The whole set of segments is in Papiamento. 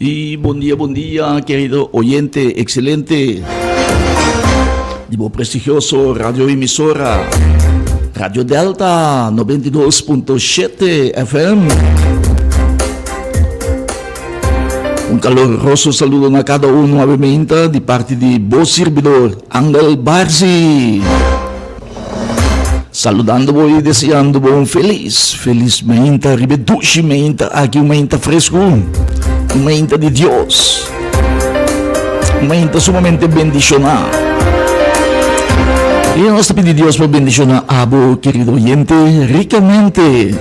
Y bon dia, bon dia, querido oyente excelente di bo prestigioso radio emisora Radio Delta 92.7 FM. Un caloroso saludo na cada uno nuevamente di parte di bo servidor Angel Barzi. Saludando bo y deseando bo un feliz, feliz meinta, riba e dushi meinta aki, un meinta fresco, un meinta di Dios, un meinta sumamente bendicioná. Y nos ta pidi Dios pa bendicioná abo, querido oyente, ricamente.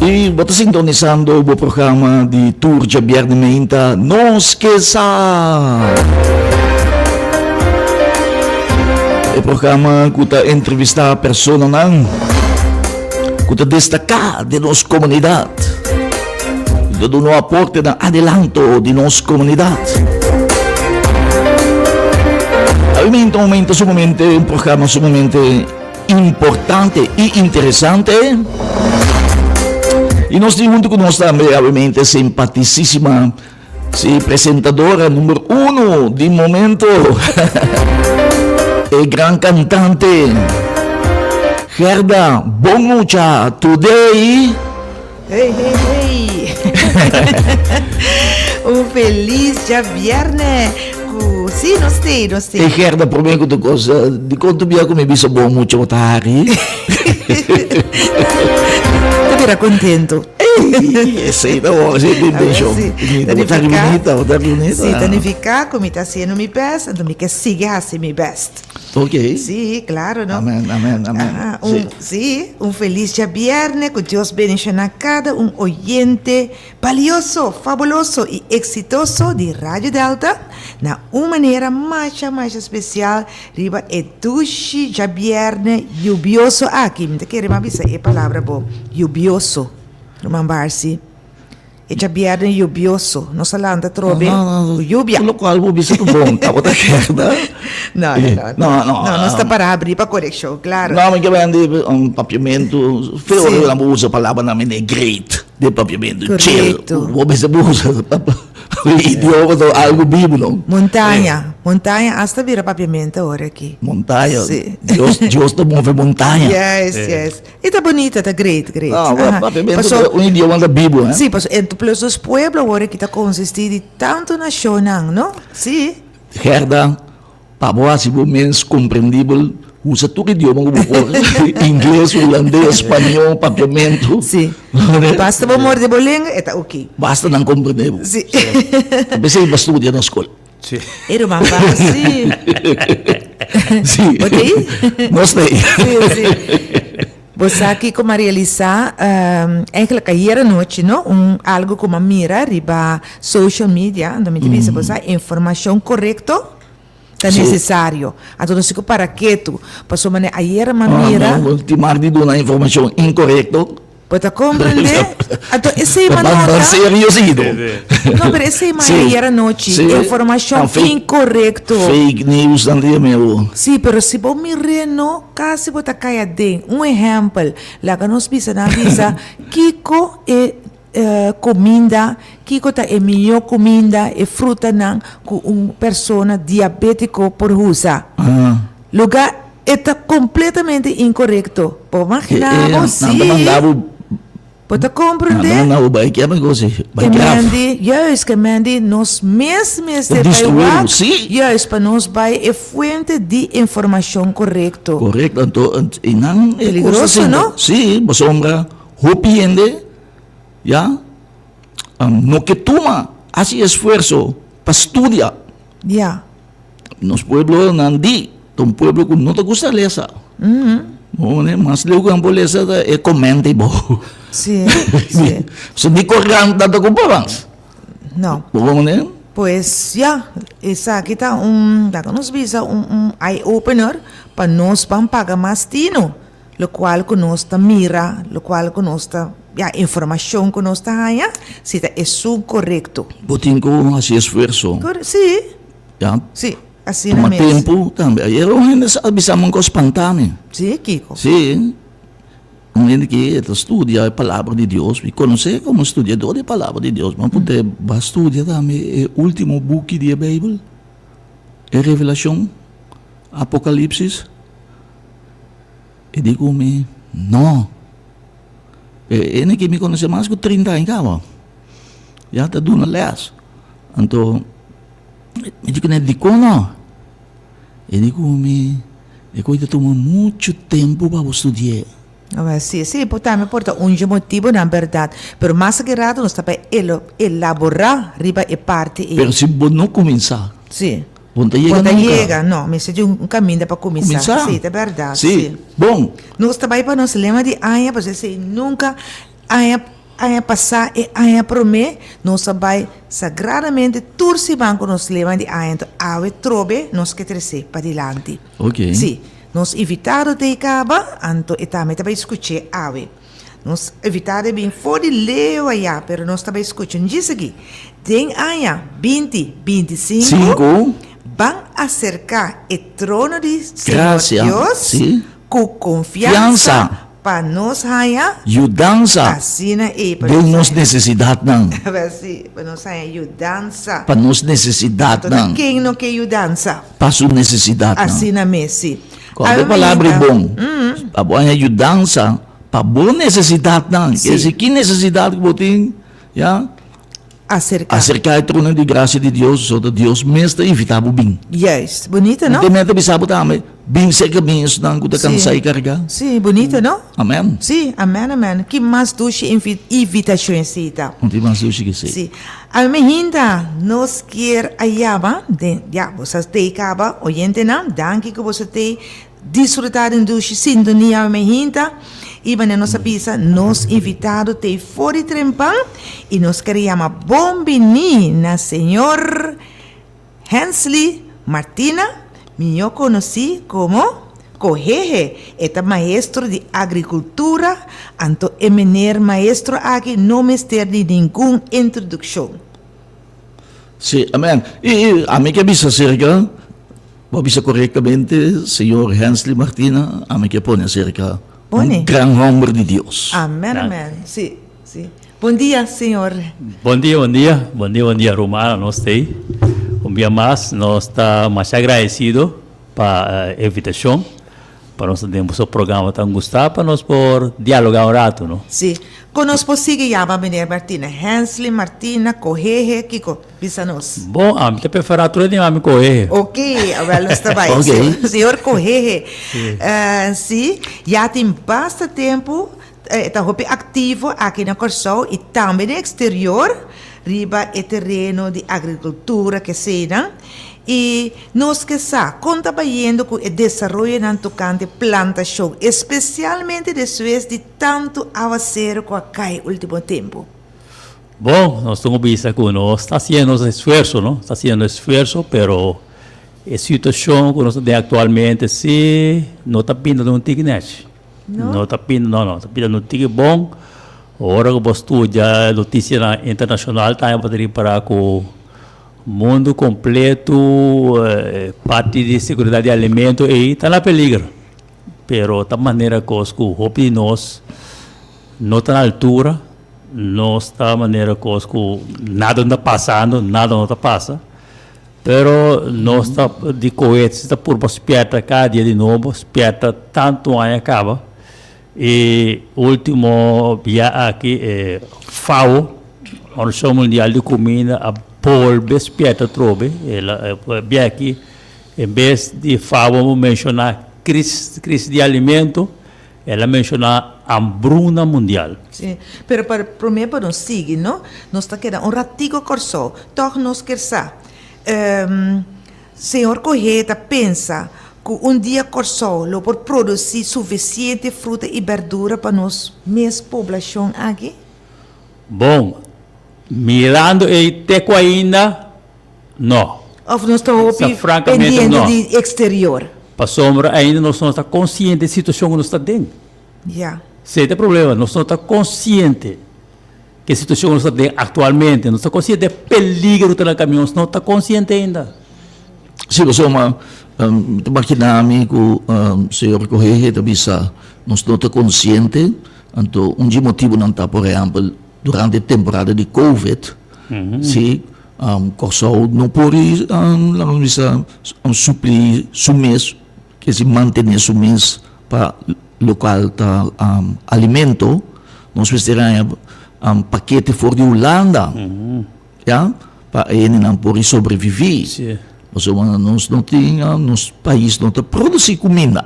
Y bo ta sintonisando bo programa di tur djabièrnè meinta Nos Ke Sa. E programa ku ta entrevistá personanan ku ta destaká den nos komunidat. Ta duna un aporte na adelanto di nos komunidat. Awe meinta un momento sumamente, un programa sumamente Importante y interesante. Y nos tin hunto cu nos tambe, obviamente, simpaticísima, sí, presentadora número uno di momento. e gran cantante, Gerda Bon Mucha Today. Hey, hey, hey. Un feliz djabierne. Ku sí, nos te, nos te. E Gerda, promé ku tur kos, dikon tu bia ku mi bisa bon mucha bo ta hari? Ta bira kontento. Esei ta bon, esei ta intenshon. Bo ta bunita, bo ta bunita. Sí, ta nifiká ku mi ta hasiendo mi bèst, anto mi ke sigui hasi mi bèst. Ok. Sí, claro, no? Amen, amen, amen. Aha, un, sí. Un feliz djabierne, cu Dios bendiciona cada un oyente balioso, fabuloso y exitoso di Radio Delta na un manera masha, masha special riba e dushi djabierne yubioso aki. Mi ta kere mas bisa e palabra bo, yubioso, ruman Barcy. E djabièrnè yubioso. Nos a lanta atrobe ku yubia. Tur lokual bo bisa ku bon tabata keda. No, no, no. No, no. No, nos ta para habrí pa korekshon, klaro. No, mi ke bende un papiamentu. Feo ora nan bo usa palabranan mene great den papiamentu. Chill. Korekto. Bo mester bo usa idioma ta algu bibu no. Montaña. Montaña asta bira papiamentu awor aki. Montaña. Sí. Dios, Dios ta move montaña. Yes, yes. E ta bonita, ta great, great. No, Aha. papiamentu Paso, ta un idioma ta bibu, eh? Sí, paso en plus nos pueblo awor aki ta konsistí di tantu nashonnan, no? Sí. Gerda, pa bo hasi bo mes komprendibel, usa tur idioma ku bo por, ingles, hulandes, spañó, papiamentu. Sí. Basta bo morde bo lenga, e ta oké. Basta nan komprendé bo. Sí. P'esei bo studia na skol. Sí. E ruman pa sí. Sí. Bo ta ei? Nos ta ei. Sí, sí. Bo sa kiko m'a realisá, eigenlijk ayer anochi, no? Un algo ku m'a mira riba social media, anto mi ta bisa bo sa informashon korekto ta nesesario. Anto nos tin ku para ketu, pasobra manera ayer m'a mira. No, tin mag di duna informashon inkorekto. Bo ta comprende? Anto esey ma nota. Ban serio si do. No, pero esey ma ayer anochi. Informacion incorrecto. Fake news nan ta yama awo. Si, pero si bo mir'é no, casi bo ta cay aden. Un ehempel, laga nos bisa nan bisa kico e cuminda, kico ta e miyo cuminda, e frutanan cu un persona diabetico por usa. Luga e ta completamente incorrecto. Bo magina bo si. Nan ta manda bo. Bo ta comprende? Nan ta manda bo bai ke men gosi, bai Ke graf. mendi, juist, ke mendi nos mes mester bai Destruí bo, wak, si. juist, pa nos bai e fuente di informacion correcto. Correcto, anto e nan e Peligroso, cos asina. no? Si, pasobra hopi hende ya no ke tuma hasi esfuerso pa studia. Ya. Nos pueblo nan di ta un pueblo ku no ta gusta lesa. No, ne, mas leu ku nan por lesa ta e komente bo. Sí, sí. So ni korant nan ta kumpra mas. No. Bo komprende? Pues ya, esaki ta un, laga nos bisa un un eye opener pa nos ban paga mas tino lokual ku nos ta mira, lokual ku nos ta, ya, informashon ku nos ta haña, si ta esun korekto. Bo tin ku hasi esfuerso. Sí. Ya. Sí, asina Tuma mes. tempu tambe. Ayer un hende a bisa mi un kos spanta mi. Sí, kiko? Sí. Un hende ki ta studia e Palabra di Dios, mi konosé komo studiadó di e Palabra di Dios, mi a puntra e, Bo a studia tambe e último buki di e Beibel, e Revelashon, Apokalipsis? E di ku mi, No. E hende ki mi konosé mas ku trinta aña kaba, ya ta duna lès. Anto mi di kuné, Dikon no? E di ku mi, E koe ta tuma muchu tempu pa bo studi'é. Awel, si, si, por tambe por ta un dje motibunan, bèrdat. Pero mas aki rato nos ta bai elaborá riba e parti ei. Pero si bo no kuminsá, Si. bo no ta yega Bo ta nunka. yega, no. Mester di un kaminda pa kuminsá. Kuminsá. Si, ta bèrdat, Si. si. Bon. Nos ta bai pa nos lema di aña, pasobra esei nunka aña Aña pasá e aña promé nos a bai sagradamente tur siman ku nos lema di aña, enton awe trobe nos ke tresé padilanti. Ok. Sí, nos invitado ta ei kaba, anto e tambe ta bai skuch'é awe. Nos invitado a bin for di leu ayá, pero nos ta bai skucha un djis aki. Den aña binti 25, Sinku. ban aserká e trono di Señor Grasia, Dios sí. ku konfiansa Fiansa. Pa nos haña. Yudansa. Asina ei pa Den nos nesesidatnan. Sí, pa nos haña yudansa. Pa nos nesesidatnan. Anto ta ken no ke yudansa? Pa su nesesidatnan. Asina mes, sí. Kòrda e palabra ei bon. Pa bo haña yudansa pa bo nesesidatnan. Sí. Kere si ki nesesidat ku bo tin, ya. Aserká. Aserká e trono di grasia di Dios, pasobra Dios mes ta invitá bo bin. Juist. Bunita, no? Te mester bisa bo tambe, bin serka mi esnan ku ta kansá i kargá. Sí, bunita, no? Amèn. Sí, amèn, amèn. Ki mas dushi invitashon esei ta. No tin mas dushi ke esei. Sí. Ami hinda nos kier a yama den, ya, bo sa tei kaba, oyentenan, danki ku boso tei Disfruta den dushi sintonia awe meinta y manera nos a bisa nos invitado t'ey for di trempan y nos kere yama bon bini na señor Hensley Martina mijo conoci como Cohehe e ta maestro di agricultura anto e meneer maestro aki no mester di ningun introduccion. Si, amen. Y ami ke bisa acerca. Bo a bisa korektamente, señor Hensley Martina, ami ke pone aserka un gran homber di Dios. Amen, amen. Si, si. Bon dia, señor. Bon dia, bon dia. Bon dia, bon dia, rumannan. Nos ta ei un bia mas. Nos ta masha agradecido pa e invitacion pa nos ta den boso programa tan gusta pa nos por dialoga un rato, no? Si. Kon nos por sigui yama meneer Martina? Hensley Martina, Cohehe, kiko? Bisa nos. Bon, ami ta preferá tur e di mami Cohehe. Ok, awel nos ta bai. Ok. Señor Cohehe, si, ya tin basta tempu e ta hopi aktivo aki na Kòrsou i tambe den eksterior riba e tereno di agrikultura kesenan. I nos ke sa kon ta bayendo ku e desaroyonan tokante plantashon, espesialmente despues di tantu awaseru ku a kai último tempu. Bon, nos tin ku bisa ku nos ta hasiendo nos esfuerso, no? Ta hasiendo esfuerso, pero e situashon ku nos ta den aktualmente si no ta pinta den un tiki nèchi. No? No ta pinta, no, no ta pinta den un tiki bon. Ora ku bo studia notisianan internashonal tambe bo ta ripará ku mundu kompleto parti di seguridat di alimento ei ta na peligro. Pero ta manera kos ku hopi di nos no ta na altura. Nos ta manera kos ku nada no ta pasando, nada no ta pasa, pero nos ta di koets ta purba spierta kada dia di nobo, spierta tantu aña kaba. E ultimo bia aki e FAO, Organisashon Mundial di Kuminda, a bolbe spierta atrobe. El a bia aki en bes di FAO menshoná kris, kris di alimento, El a menshoná hambruna mundial. Sí, pero pa promé pa nos sigui, no? Nos ta keda un ratico Kòrsou, tòg nos kier sa, Señor Cohé ta pensa ku un dia Kòrsou lo por produsí sufisiente fruta i bèrdura pa nos mes poblashon aki? Bon, mirando ei te ku ainda, No. Of nos ta hopi pendiente di exterior? Pasobra ainda nos no ta consciente di situacion cu nos ta den. Ya. Esey ta e problema, nos no ta consciente ke situacion cu nos ta den actualmente, nos ta consciente e peligro cu ta na caminda, nos no ta consciente ainda. Si, pasobra mi ta makina mi cu señor Cohehe ta bisa. Nos no ta konsiente, anto un dje motibunan ta por ehèmpel durante e temporada di covid, si Kòrsou no por laga nos bisa supli su mes, ke si mantené su mes pa lokual ta alimento, nos mester haña pakete for di Hulanda. Ya, pa e hendenan por sobreviví. Pasobra nos no tin, nos pais no ta produsí kuminda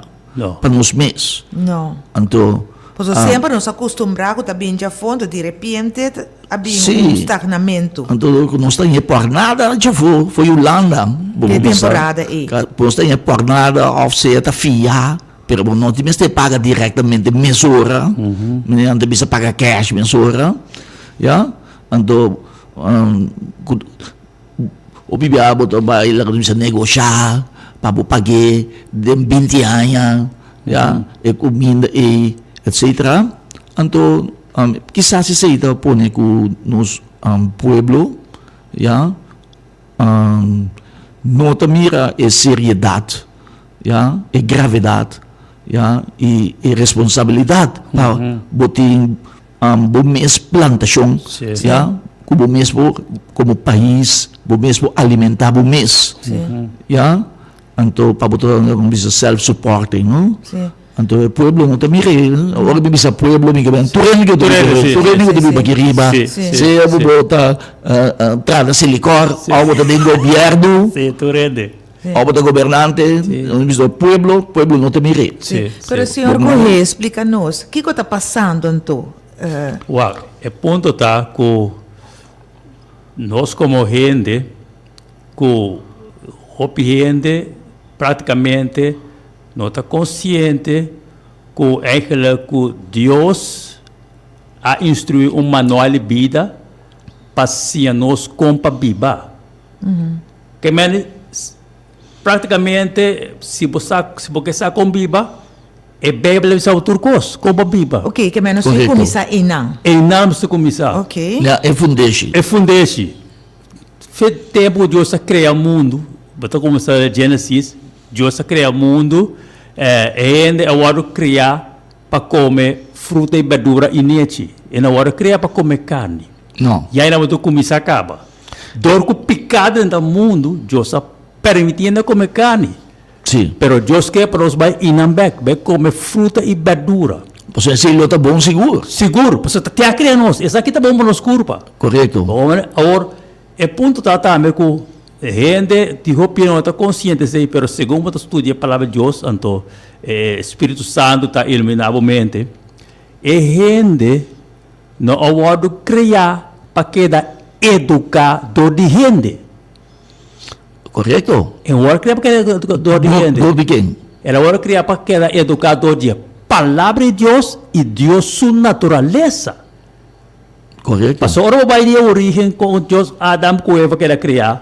pa nos mes. No. Anto. Pasobra semper nos a kustumbrá ku ta bin djafó, anto di repente a bin un stagnamentu. Anto nos ta hña por nada djafó for Hulanda. E temporada ei. Nos ta hña por nada òf sea ta fiá, pero bo no tin mester paga direktamente mesora. Nan ta bisa paga kèsh mesora, ya. Anto ku hopi biaha bo ta bai laga nos bisa negoshá pa bo pag'é den binti aña ya e kuminda ei etsetera. Anto kisas esei ta pone ku nos pueblo ya no ta mira e seriedat ya e gravedat ya i e responsabilidat pa bo tin Bo mes plantashon, ya, ku bo mes por komo pais, bo mes por alimentá bo mes, ya. Anto pa bo ta komo bisa self supporting, no? Anto e pueblo no ta mira e, ora mi bisa pueblo mi ke men tur hende ku ta biba, tur hende ku ta biba aki riba, sea bo bo ta traha na Selikor òf bo ta den gobièrnu. Òf bo ta gobernante, nos bisa pueblo, pueblo no ta mir'é. Sí, pero señor Cohé, splika nos, kiko ta pasando anto? Wak, e punto ta ku nos komo hende, ku hopi hende praktikamente no ta konsiente ku eigenlijk ku Dios a instruí un manual di bida pa siña nos kon pa biba. Ke men praktikamente si bo sa si bo ke sa kon biba e Beibel a bisa bo tur kos kon bo biba. Oke, ke men nos tin kuminsá einan. Einan nos tin kuminsá. Oke. Ya, e fundeshi. E fundeshi. Fe tempu ku Dios a krea mundu, bo ta kuminsá den Genesis, Dios a krea mundu, e hende a wòrdu kriá pa kome fruta i berdura i nechi. E no a wòrdu kriá pa kome karni. No. Ya einan bo ta kuminsá kaba. Dor ku piká drenta mundu, Dios a permití hende kome karni. Sí. Pero Dios ke pa nos bai inan bèk, bai kome fruta i bèrdura. Pasobra esei lo ta bon sigur. Sigur, pasobra ta te a krea nos. Esaki ta bon pa nos kurpa. Korekto. Awor, e punto ta tambe ku hende di hopi no ta konsiente esei, pero segun bo ta studia e Palabra di Dios, anto e Spiritu Santu ta iluminá bo mente, e hende No a wòrdu kreá pa keda eduká dor di hende. Korekto. E wòrdu kreá pa keda eduká dor di hende. Dor di ken? El a wòrdu kreá pa keda eduká dor di e Palabra di Dios i Dios su naturalesa. Korekto. Pasobra ora bo bai di e orígen kon Dios Adam ku Eva keda kreá,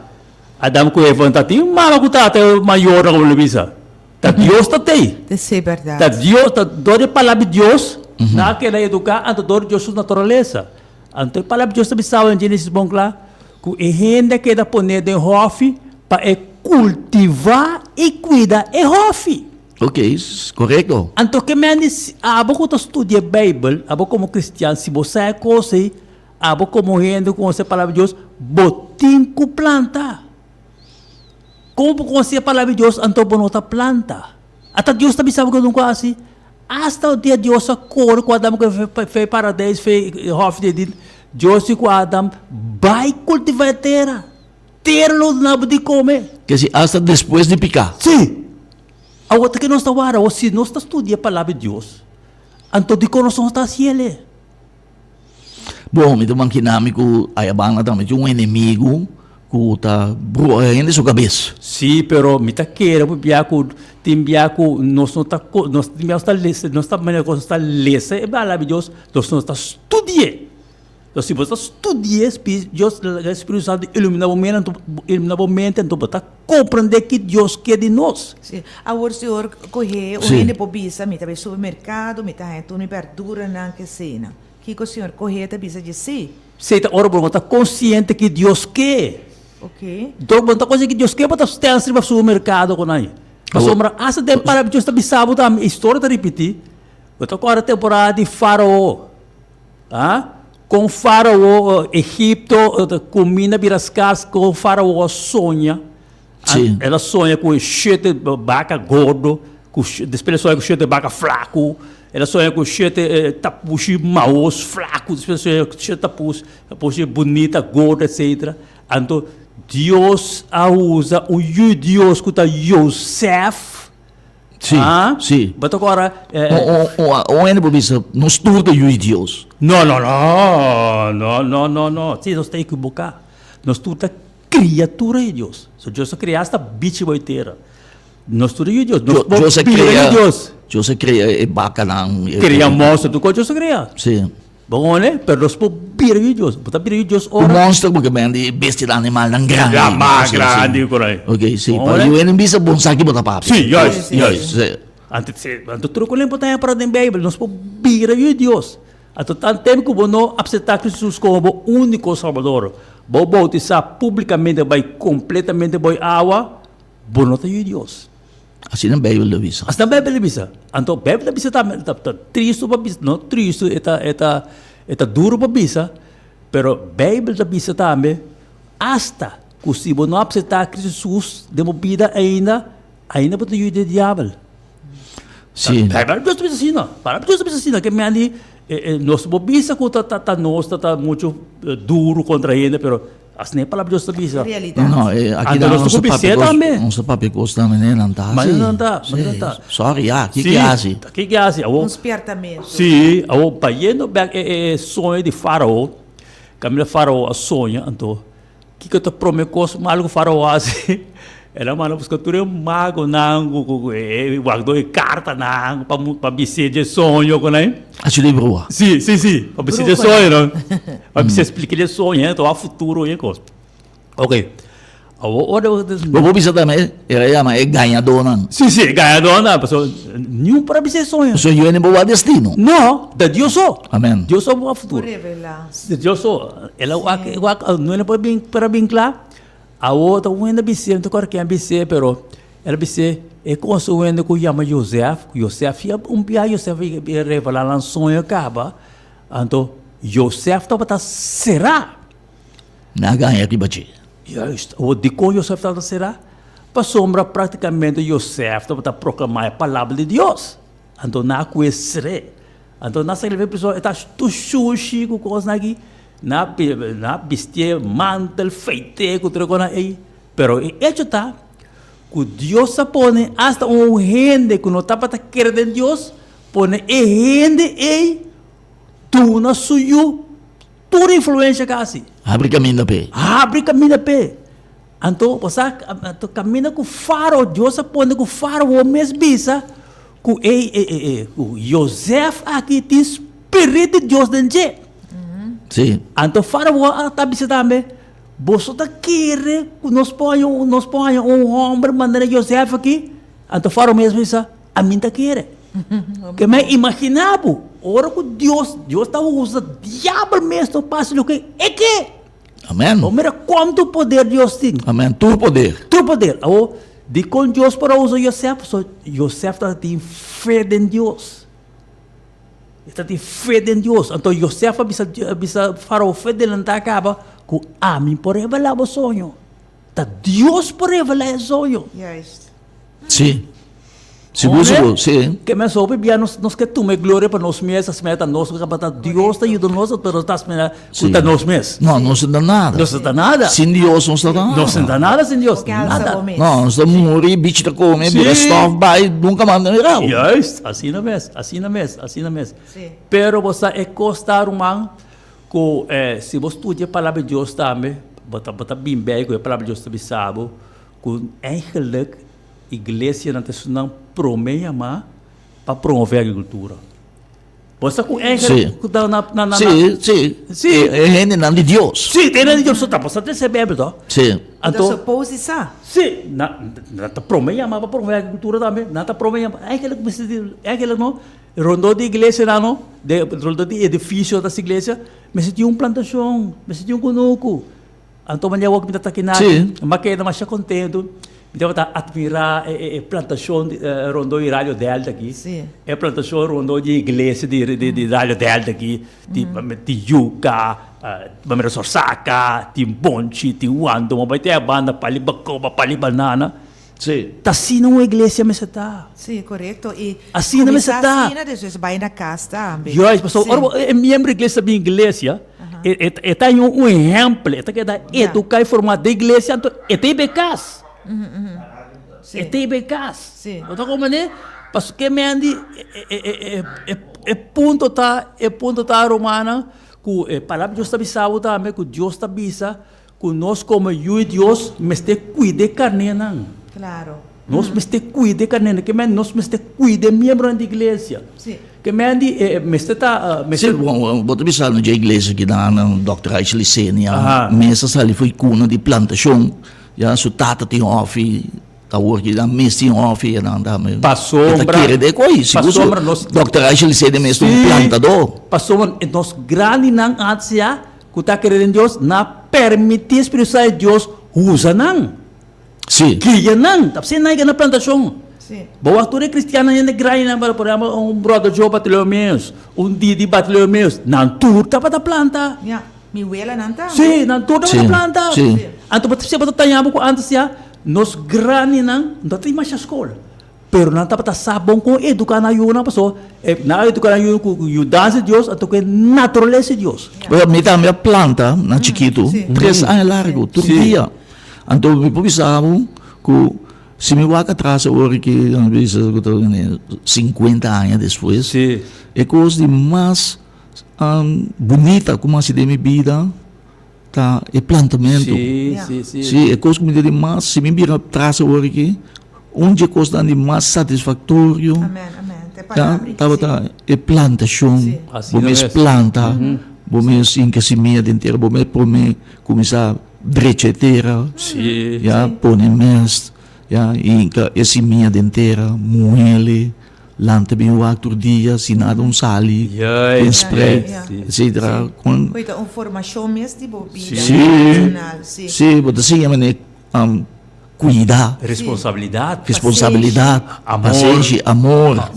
Adam ku Eva no ta tin mama ku tata mayornan komo lo bisa. Ta Dios ta tei. Esei bèrdat. Ta Dios, ta dor di e palabra di Dios nan a keda eduká, anto dor di Dios su naturalesa. Anto e palabra di Dios ta bisa awe na Genesis bon kla ku e hende a keda poné den hòfi pa e kultivá i kuida e hòfi. Ok, korekto. Anto ke men di abo ku ta studia Beibel, abo komo kristian, si bo sa e kos ei, abo komo hende ku konosé e palabra di Dios, bo tin ku planta. Komo bo konosé e palabra di Dios anto bo no ta planta? Ata Dios ta bisa bo ke nunka hasi? Asta un dia Dios a kore ku Adam ku Eva fei Paradeis, fei hòfi di Edin, Dios di ku Adam, Bai kultivá e tera, tera lo duna bo di kome. Ke si asta despues di piká. Sí! Awor ta ke nos ta wara? Awor si nos ta studia e palabra di Dios, anto dikon nos no ta hasi el e? Bon, mi ta makina mi ku ayabanda tambe tin un enemigu ku ta bruha hende su kabes. Sí, pero mi ta kere ku bia ku tin bia ku nos no ta nos tin bia nos ta lesa nos ta manera ku nos ta lesa e palabra di Dios nos no ta studi'é. Entonces si bo ta studi'é Dios e Spiritu Santu ilumina bo mente anto ilumina bo mente anto bo ta komprendé ki Dios ke di nos. Sí, awor señor kohe un hende por bisa mi ta bai supermerkado mi ta haña tur mi berduranan keseinan. Kiko señor kohe ta bisa dje sí? Esei ta ora bo no ta konsiente ki Dios ke. Oke. Dor bo no ta konsiente ki Dios ke bo ta stèns riba supermerkado ku nan. Pasobra asta den palabra di Dios ta bisa bo tambe, e historia ta ripití. Bo ta kòrda temporada di Farao? Ah? Kon Farao, Egipto, kuminda bira skars, kon Farao a soña? Sí. El a soña ku shete baka gordo, ku despues el a soña ku shete baka flaku, el a soña ku shete tapushi maos flaku, despues el a soña ku shete tapus, tapushi bunita, gordo, etcetera. Anto Dios a usa un yu Dios ku ta Yosef. Sí, ah? sí. Bo ta kòrda? Eh, un hende por bisa, nos tur ta yu di Dios. No, no, no, no, no, no, no. Sí, nos ta ekiboká. Nos tur ta kriatura di Dios. So Dios a krea hasta bichi bo tera. Nos tur ta yu di Dios. Nos Dios a krea Dios. Dios a krea e bakanan. Krea monster, tur kos Dios a krea. Sí. Bo hoor, pero nos por bira yu Dios. Bo ta bira yu Dios Un ora. monster porque ben di bestia de animalnan grandi. Ja, mas Sí, sí. grandi por ahí. Ok, sí. Bo Pa hoor? yu hende bisa bon sa ki bo ta papia. Sí, juist, Sí, sí, juist. Sí. Anto, sí, anto tur ku limpo ta para den Bijbel, nos por bira yu Dios. Anto tan tempo ku bo no acepta Cristo Jesus como bo único Salvador, bo bautisa públicamente bai completamente boi awa, bo no ta yu Dios. Asina Bijbel ta bisa. Asina Bijbel ta bisa. Anto Bijbel ta bisa tambe, ta ta tristu pa bisa, no tristu, e ta e ta e ta duru pa bisa, pero Bijbel ta bisa tambe, asta ku si bo no apseptá Cristo Jesus den bo bida ainda, ainda bo ta yu di e diabel. Sí. Bijbel ta bisa asina, palabra di Dios ta bisa asina, ke men di nos bo bisa ku ta ta ta nos ta ta muchu duru kontra hende, pero Asina e palabra di Dios ta bisa. Realidat. No, no, eh, aki Anto nan nos nos ta ta papia bis'é kos, tambe. nos ta papia kos tambe, ne, nan ta hasi. Manera nan ta, manera nan ta. Sí, sorry, ya, ki Sí, ki hasi? ki ki hasi? Awor, Un spiertamentu. sí, awor bayendo bek e e soño di Farao, kaminda Farao a soña, anto kiko ta prome kos malu ku Farao a hasi? El a manda buska tur e magonan ku ku e wak dor e kartanan pa pa bis'é dje soño ku nan. Hasi di brua. Sí, sí, sí, pa bis'é dje soño nan. Pa bis'é splika dje soño, ta wak futuro i e kos. Ok, awor ora Bo por bisa tambe, el a yama e gañadónan. Sí, sí, e gañadónan, pasobra niun por a bis'é soño. Pasobra yu hende bo wak destino. No, ta Dios so. Amèn. Dios so bo wak futuro. Por revelá. Dios so. El a wak, wak, no hende por bin, por a bin kla. Awor ta un hende a bis'é, no ta kòrda ken a bis'é, pero el a bis'é, e konosé un hende ku yama Josef, ku Josef ya un biaha Josef a revelá nan soño kaba, anto Josef tabata será. Nan a gaña riba dje. Juist. Awor dikon Josef tabata será? Pasobra praktikamente Josef tabata proklamá e palabra di Dios. Anto nan a kue ser'é. Anto nan sa kla e ta tur shushi ku kosnan aki. Nan a bistié mantel, feité ku tur e kosnan ei. Pero e echo ta ku Dios a pone asta un hende ku no tabata kere den Dios, pone e hende ei duna su yu tur influensia kasi. Habri kaminda p'e. Habri kaminda p'e. Anto, bo sa, anto kaminda ku Fárao, Dios a pone ku Fárao mes bisa ku e, e, e, e, ku Josef aki tin spirit di Dios den dje. Sí. Anto Fárao a ta bisa tambe, Boso ta kere ku nos por haña un, nos por haña un hòmber manera Josef aki? Anto Fárao mes bisa, Ami ta kere. Ke men imaginá bo, ora ku Dios, Dios ta usa diabel mes pa hasi loke e ke. Amen. Bo mira kuantu poder Dios tin. Amen. Tur poder. Tur poder. Awor, dikon Dios por a usa Yosef? Pasobra Yosef tabata tin fe den Dios. E tabata tin fe den Dios. Anto Yosef a bisa, a bisa Farao fe delantá kaba ku ami por revelá bo soño. Ta Dios por revelá e soño. Juist. Sí. Sigur, sigur, sí. Ke men hopi bia nos nos ke tuma e gloria pa nos mes, asina ta nos ku ta Dios ta yuda nos, pero ta asina ku ta nos mes. No, nos no ta nada. Nos no ta nada. Sin Dios nos no ta nada. Nos no ta nada sin Dios. Nada. No, nos ta muri, bichi ta come, bira stof bai, nunca mas no mira bo. Juist, asina mes, asina mes, asina mes. Pero bo sa e kos ta ruman, ku si bo studia e palabra di Dios tambe, bo ta bo ta bin bei ku e palabra di Dios ta bisa bo, ku eigenlijk Iglesianan ta esunnan prome yamá pa promove agrikultura. Bo sa ku eigenlijk ku ta na na na Sí, sí. Sí. E hendenan di Dios. Sí, e hendenan di Dios. Ta bo sa trese Beibel to? Sí. Anto. Ta suppose di sa. Sí, na nan ta prome yamá pa promove agrikultura tambe. Nan ta prome yamá. Eigenlijk mester di eigenlijk no rondó di iglesianan no, de rondó di edifisio ta iglesia mester tin un plantashon, mester tin un kunuku. Anto manera awor ku mi ta taki naki, mi a keda masha kontentu. Mi tabata admirá e plantashon rondó di Radio Delta aki. E plantashon rondó di iglesia di Radio Delta aki. Tin yuka, manera sorsaka, tin bonchi, tin wando. Bo bai te e banda pali bakoba, pali banana. Ta asina un iglesia mester ta. Sí, korekto. I Asina mester kuminsá ta. asina, despues bai na kas tambe. Juist, pasobra ora bo e miembro di iglesia ta bin iglesia, e e ta haña un ehèmpel, e ta keda eduká i formá den iglesia, anto e ta iba e kas. E ta iba e kas. Bo ta komprendé? Pasobra ke men di e e e e punto ta, e punto ta rumannan, ku e palabra di Dios ta bisa bo tambe ku Dios ta bisa Ku nos komo yu di Dios mester kuida e karnénan. Klaro. Nos mester kuida e karnénan. Ke men nos mester kuida e miembronan di iglesia. Sí. Ke men di e mester ta mester. Sí, bon, bo ta bisa no dje iglesia ki nan Dòkter Aisha Licenia mes a sali for e kuna di plantashon. Ya su tata tin hòfi, awor ki nan mes tin hòfi e nan tambe. Pasobra. E ta kere den ko'i. Pasobra nos. Dòkter Aisha Licenia mes ta un plantadó. Pasobra nos grandinan antes ya Ku ta kere den Dios, na permití Spiritu Santu di Dios usa nan. Sí. Guia nan. Ta p'esei nan yega na plantashon. Sí. Bo wak tur e kristiannan hende grandinan, por ehèmpel un bròder Joe Bartolomeus, un Didi Bartolomeus, nan tur tabata planta. Ya. Mi welanan tambe. Sí, nan tur tabata Sí, planta. sí. Anto bo ta bo ta taña bo ku antes ya nos grandinan no ta tin masha skol. Pero nan tabata sa bon kon eduká nan yunan pasobra nan a eduká nan yunan ku yudansa di Dios anto ku e naturalesa di Dios. Bueno, mi tambe a planta na chikitu, tres aña largu, tur dia. Anto mi por bisa bo ku si mi wak atras awor ki nan bisa ku ta sinkuenta aña despues, e kos di mas bunita ku mi a hasi den mi bida Ta e plantamentu. Sí, sí, sí. Sí, e kos ku mi ta di mas, si mi bira tras awor aki, un di e kosnan di mas satisfaktorio Amen, amen. Ta e ta palabra ei, tabata sí. e plantashon. Sí. Asina Bo mes mes. planta, bo mes hinka simia den tera, bo mes promé kuminsá drecha e tera, Sí. ya, pone mèst, ya, hinka e simia den tera, muhele. Lanta bin wak tur dia si nada un sali un sprei etcetera con. Cu ta un formacion mes di bo bida personal si. Si bo ta siña manera cuida. Responsabilidad. Responsabilidad pasenshi amor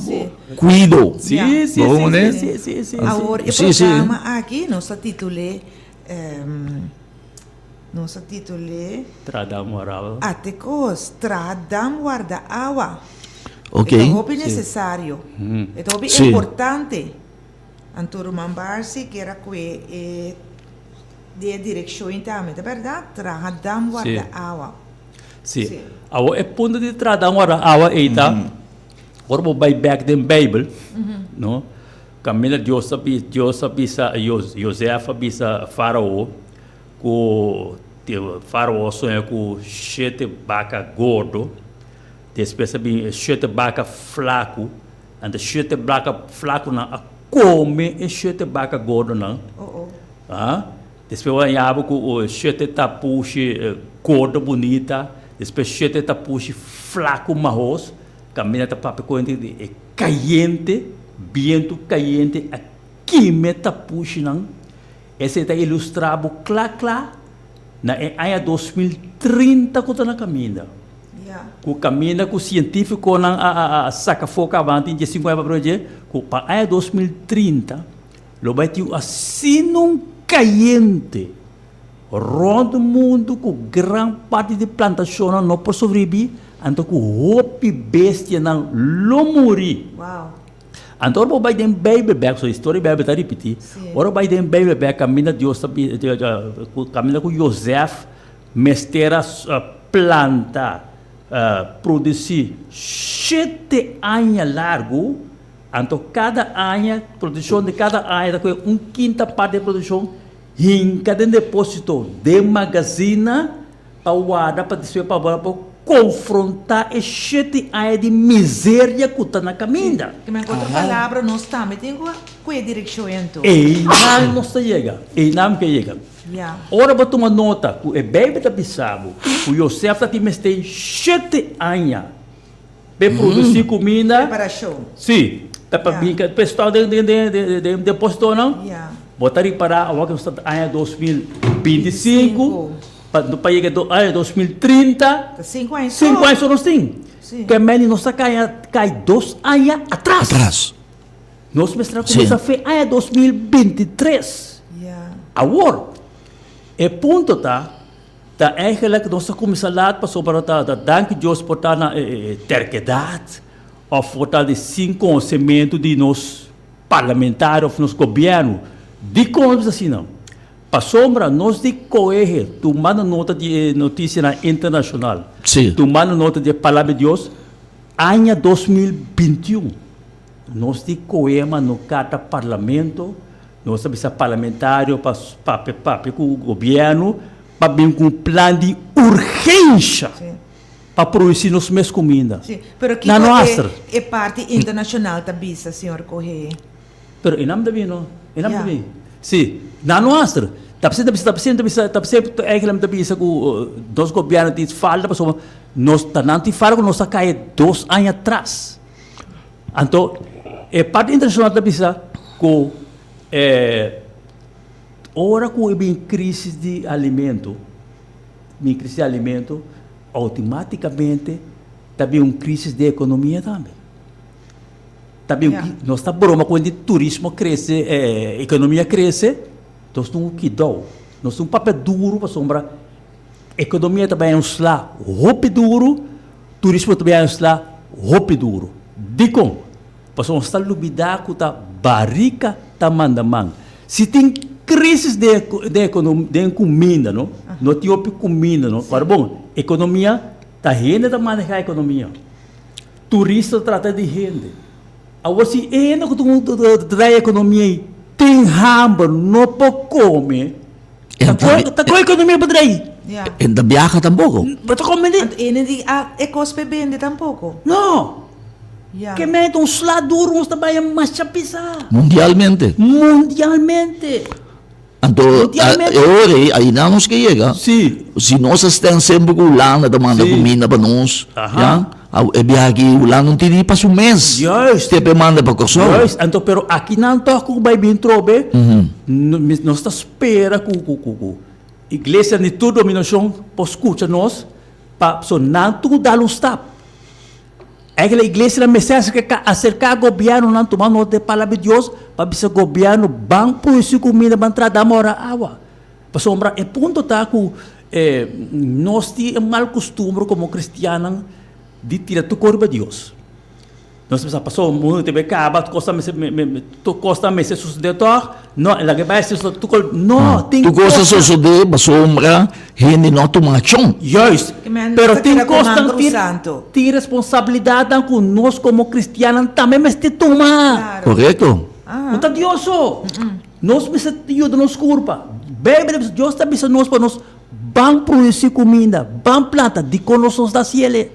cuido. Si si si si si. Awor e programa aki nos ta titul'e Nos a titul'é. Traha dam warda awa. Ate kos, traha dam warda awa. Ok. E ta hopi nesesario. E ta hopi importante. Anto ruman Barsi kier a kue e den e direkshon tambe, ta bèrdat? Traha dam warda awa. Sí. Awor e punto di traha dam warda awa ei ta, ora bo bai bèk den Beibel, no, kaminda Dios a Dios a bisa Jozef a bisa Farao, Ku Fárao a soña ku shete baka gordo, despues a bin e shete baka flaku, anto shete baka flakunan a kome e shete baka gordonan. Despues bo a haña bo ku shete tapushi gordo bunita, despues shete tapushi flaku mahos, kaminda ta papia ku hende di e kayente, bientu kayente a kima e tapushinan. Esei ta ilustrá bo kla kla na e aña 2030 ku ta na kaminda. Ku kaminda ku sientífikonan a saka afó kaba tin diesinku aña papia dje, ku pa aña 2030 lo bai tin asina un kayente rònt mundu ku gran parti di plantashonnan no por sobribí, anto ku hopi bestianan lo muri. Anto ora bo bai den Bijbel bek, so historia di Bijbel ta ripiti, ora bo bai den Bijbel bek kaminda Dios ta kaminda ku Jozef mester a planta, produsi shete aña largu, anto kada aña, produkshon di kada aña ta kohe un kinta parti di produkshon hinka den deposito, den magazina, Pa warda pa despues pa bo konfrontá e shete aña di miseria ku ta na kaminda. Ku otro palabra, nos tambe tin ku kue direkshon anto. Einan nos ta yega, einan mi ke yega. Ora bo tuma nota ku e Beibel ta bisa bo ku Yosef ta tin mester shete aña P'e produsí kuminda. Preparashon. Sí, ta pa bin p'e stòk den den den den depositonan. Ya. Bo ta ripará awor ku nos ta aña 2025. Pa pa yega do aña 2030. Ta sinku aña so. Sinku aña so nos tin. Si. Ke meni nos ta kai kai dos aña atras. Atras. Nos mester a kuminsá fe aña 2023. Ya. Awor, e punto ta, ta eigenlijk nos a kuminsá laat pasobra ta ta danki Dios por ta na e terkedat òf por ta di sin konosementu di nos parlamentario òf nos gobièrnu. Dikon nos bisa asina? Pasobra nos di koehe tumando nota di e notisianan internashonal, tumando nota di e Palabra di Dios, aña 2021 nos di koe manda un karta parlamento, nos a bisa parlamentario pa papia papia ku gobièrnu pa bin ku un plan di urgensha pa produsi nos mes kuminda. Pero kiko e parti internashonal ta bisa, señor Kohe? Pero e nam ta bin no, e nam ta bin. Si, nan no haster. Ta p'esei ta bisa, ta p'esei ta bisa, ta p'esei eigenlijk ta bisa ku nos gobièrnu tin falta pasobra nos ta nan tin falta ku nos a kai dos aña atras. Anto e parti internashonal ta bisa ku ora ku e bin krisis di alimento, bin krisis di alimento, outomatikamente ta bin un krisis di ekonomia tambe. Ta bin nos ta broma ku di turismo krese, ekonomia krese, nos tin un kidou, nos tin un papia duru pasobra ekonomia ta bai un sla hopi duru, turismo ta bai un sla hopi duru. Dikon? Pasobra nos ta lubida ku ta barika ta manda man. Si tin krisis den den kuminda no, no tin hopi kuminda no, ora bon, ekonomia ta hende ta maneha ekonomia. Turista ta trata di hende. Awor si e hende ku ta trae ekonomia ei tin hamber, no por kome, ta kon ekonomia por trae? E no ta biaha tampoko. Bo ta kome di. Anto e no di e kos pa e bende tampoko. No. Ke mei ta un sla duru nos ta bai masha pisa. Mundialmente. Mundialmente. Anto e ora ei ainan nos ke yega. Si. Si nos a sten semper ku Hulanda ta manda kuminda pa nos, ya, e biaha aki Hulanda no tin ni pa su mes. Juist. Te pa e manda pa Kòrsou. Juist. Anto pero akinan tòg ku bai bin trobe, nos ta spera ku ku ku iglesia di tur dominashon por skucha nos pa so nan tur dal un stap. Eigenlijk iglesianan mester aserka aserka gobiernonan tuma nota di e palabra di Dios pa bisa gobierno ban produci kumida ban traha dam ora awa. Pasobra e punto ta ku nos tin e mal kustumber komo kristiannan di tira tur kos riba Dios. Nos ta bisa pasobra mundu ta bai kaba tur kos ta mester tur kos ta mester sosode tòg no e laga bai asina tur kos no tin Tur kos ta sosode pasobra hende no a tuma akshon. Juist pero tin kosnan tin responsabilidatnan ku nos komo kristiannan tambe mester tuma. Korekto. No ta Dios so. Nos mester yuda nos kurpa. Beibel ta bisa Dios ta bisa nos pa nos ban produsi kuminda ban planta dikon nos no ta hasi el.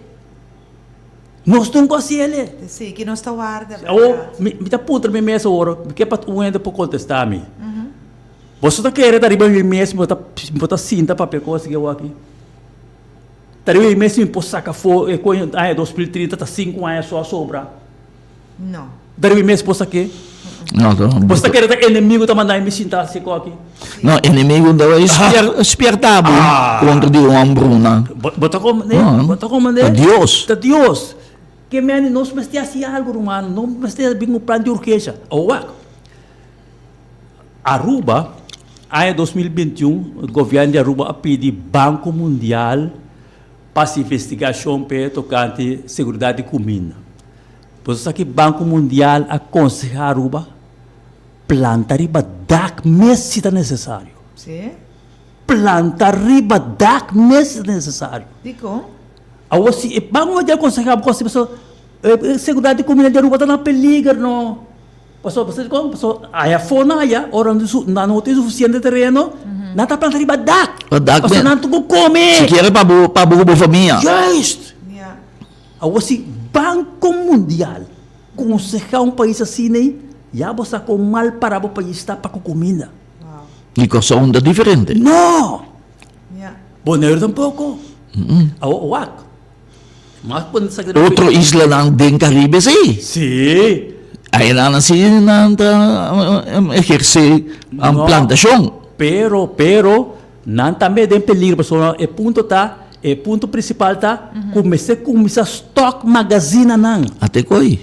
Nos tin ku hasi el. Sí, ki nos ta warda, bèrdat. Awor, mi, mi ta puntra mi mes awor, mi ke pa un hende por kontestá mi. Boso ta kere ta riba mi mes mi bo ta, mi bo ta sinta papia kos aki awor aki? Ta riba mi mes mi por saka afó e koño aña 2030 ta sinku aña so a sobra? No. Ta riba mi mes por sak'é? No, to. Boso ta kere ta enemigo ta manda mi sinta hasi kos aki? No, enemigo ta bai spier, spierta bo kontra di un hambruna. Bo, bo ta komprendé? No, Bo ta komprendé? Ta Dios. Ta Dios. Ke meni nos mester hasi algu, ruman. No mester bin un plan di urgensha. Awor wak, Aruba, aña 2021, gobièrnu di Aruba a pidi Banko Mundial pa hasi investigashon p'e tokante seguridat di kuminda. Boso sa ki Banko Mundial a konsehá Aruba? Planta riba dak mes si ta nesesario. Sí. Planta riba dak mes si ta nesesario. Dikon? Awor si e Banco Mundial konsehá bo kos pasobra e seguridat di kumida di Aruba ta na peliger no. Pasobra pasobra dikon? Pasobra aya afó nan aya ora nan no tin sufisiente tereno nan ta planta riba dak. Pa dak Pasobra nan tin ku kome. Sikiera pa bo pa bo ku bo famia. Juist. Ya. Awor si Banco Mundial Konsehá un pais asina ei, ya bo sa kon mal pará bo pais ta pa ku kuminda. Di Kòrsou no ta diferente. No! Boneiru tampoko. Awor wak, mas pone sa keda. Otro islanan den Karibe si. Si. Einan si nan ta ehersé plantashon. Pero, pero. Nan tambe den peligro pasobra e punto ta, e punto principal ta cu mester cuminsa stock magazinanan. Ate koy.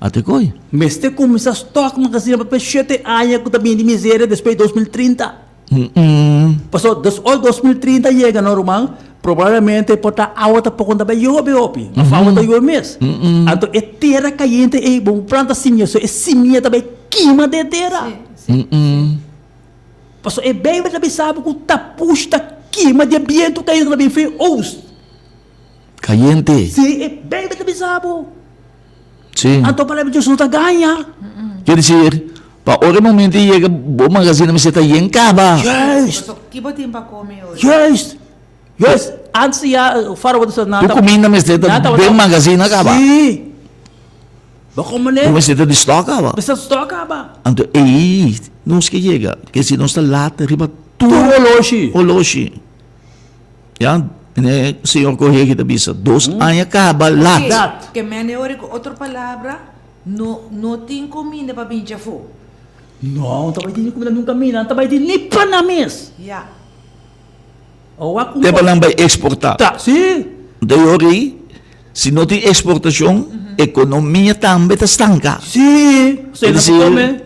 Ate koy. Mester cuminsa stock magazina pa shete aña cu ta bini di miseria despues di 2030. Pasobra des ora 2030 yega no ruman, probablemente por ta awa ta poko ta bay yobe hopi, of awa ta yobe mes. Anto e tera cayente ey bo planta simia so e simia ta bay kima den e tera. Pasobra e Bijbel ta bisa bo ku tapush ta kima di e bientu kayente ku ta bin fin oost. Kayente. Si, e Bijbel ta bisa bo. Si. Anto palabra di Dios no ta gaña. Kier disir, pa ora e momento yega bo magazina mester ta yen kaba. Juist. Pasobra ki bo tin pa kome ora? Juist. Juist. Antes ya Farao ta Tu kuminda mester ta den magazina kaba. Si. Bo komende. Bo mester ta di stock kaba. Mester ta stock kaba. Anto ei nos ke yega, ke si nos ta laat riba tur Tur oloshi. Oloshi. Ya, ne señor Cohegi ta bisa, dos aña kaba laat. Laat. Ke mende ora ku otro palabra, no no tin kuminda pa bincha afó. No, no ta bai tin kuminda nunka mina, no ta bai tin ni pa nan mes. Ya. Te pa nan bai exporta. Ta, si. Anto e ora ei, si no tin exportacion, economia tambe ta stanca. Si. Es decir,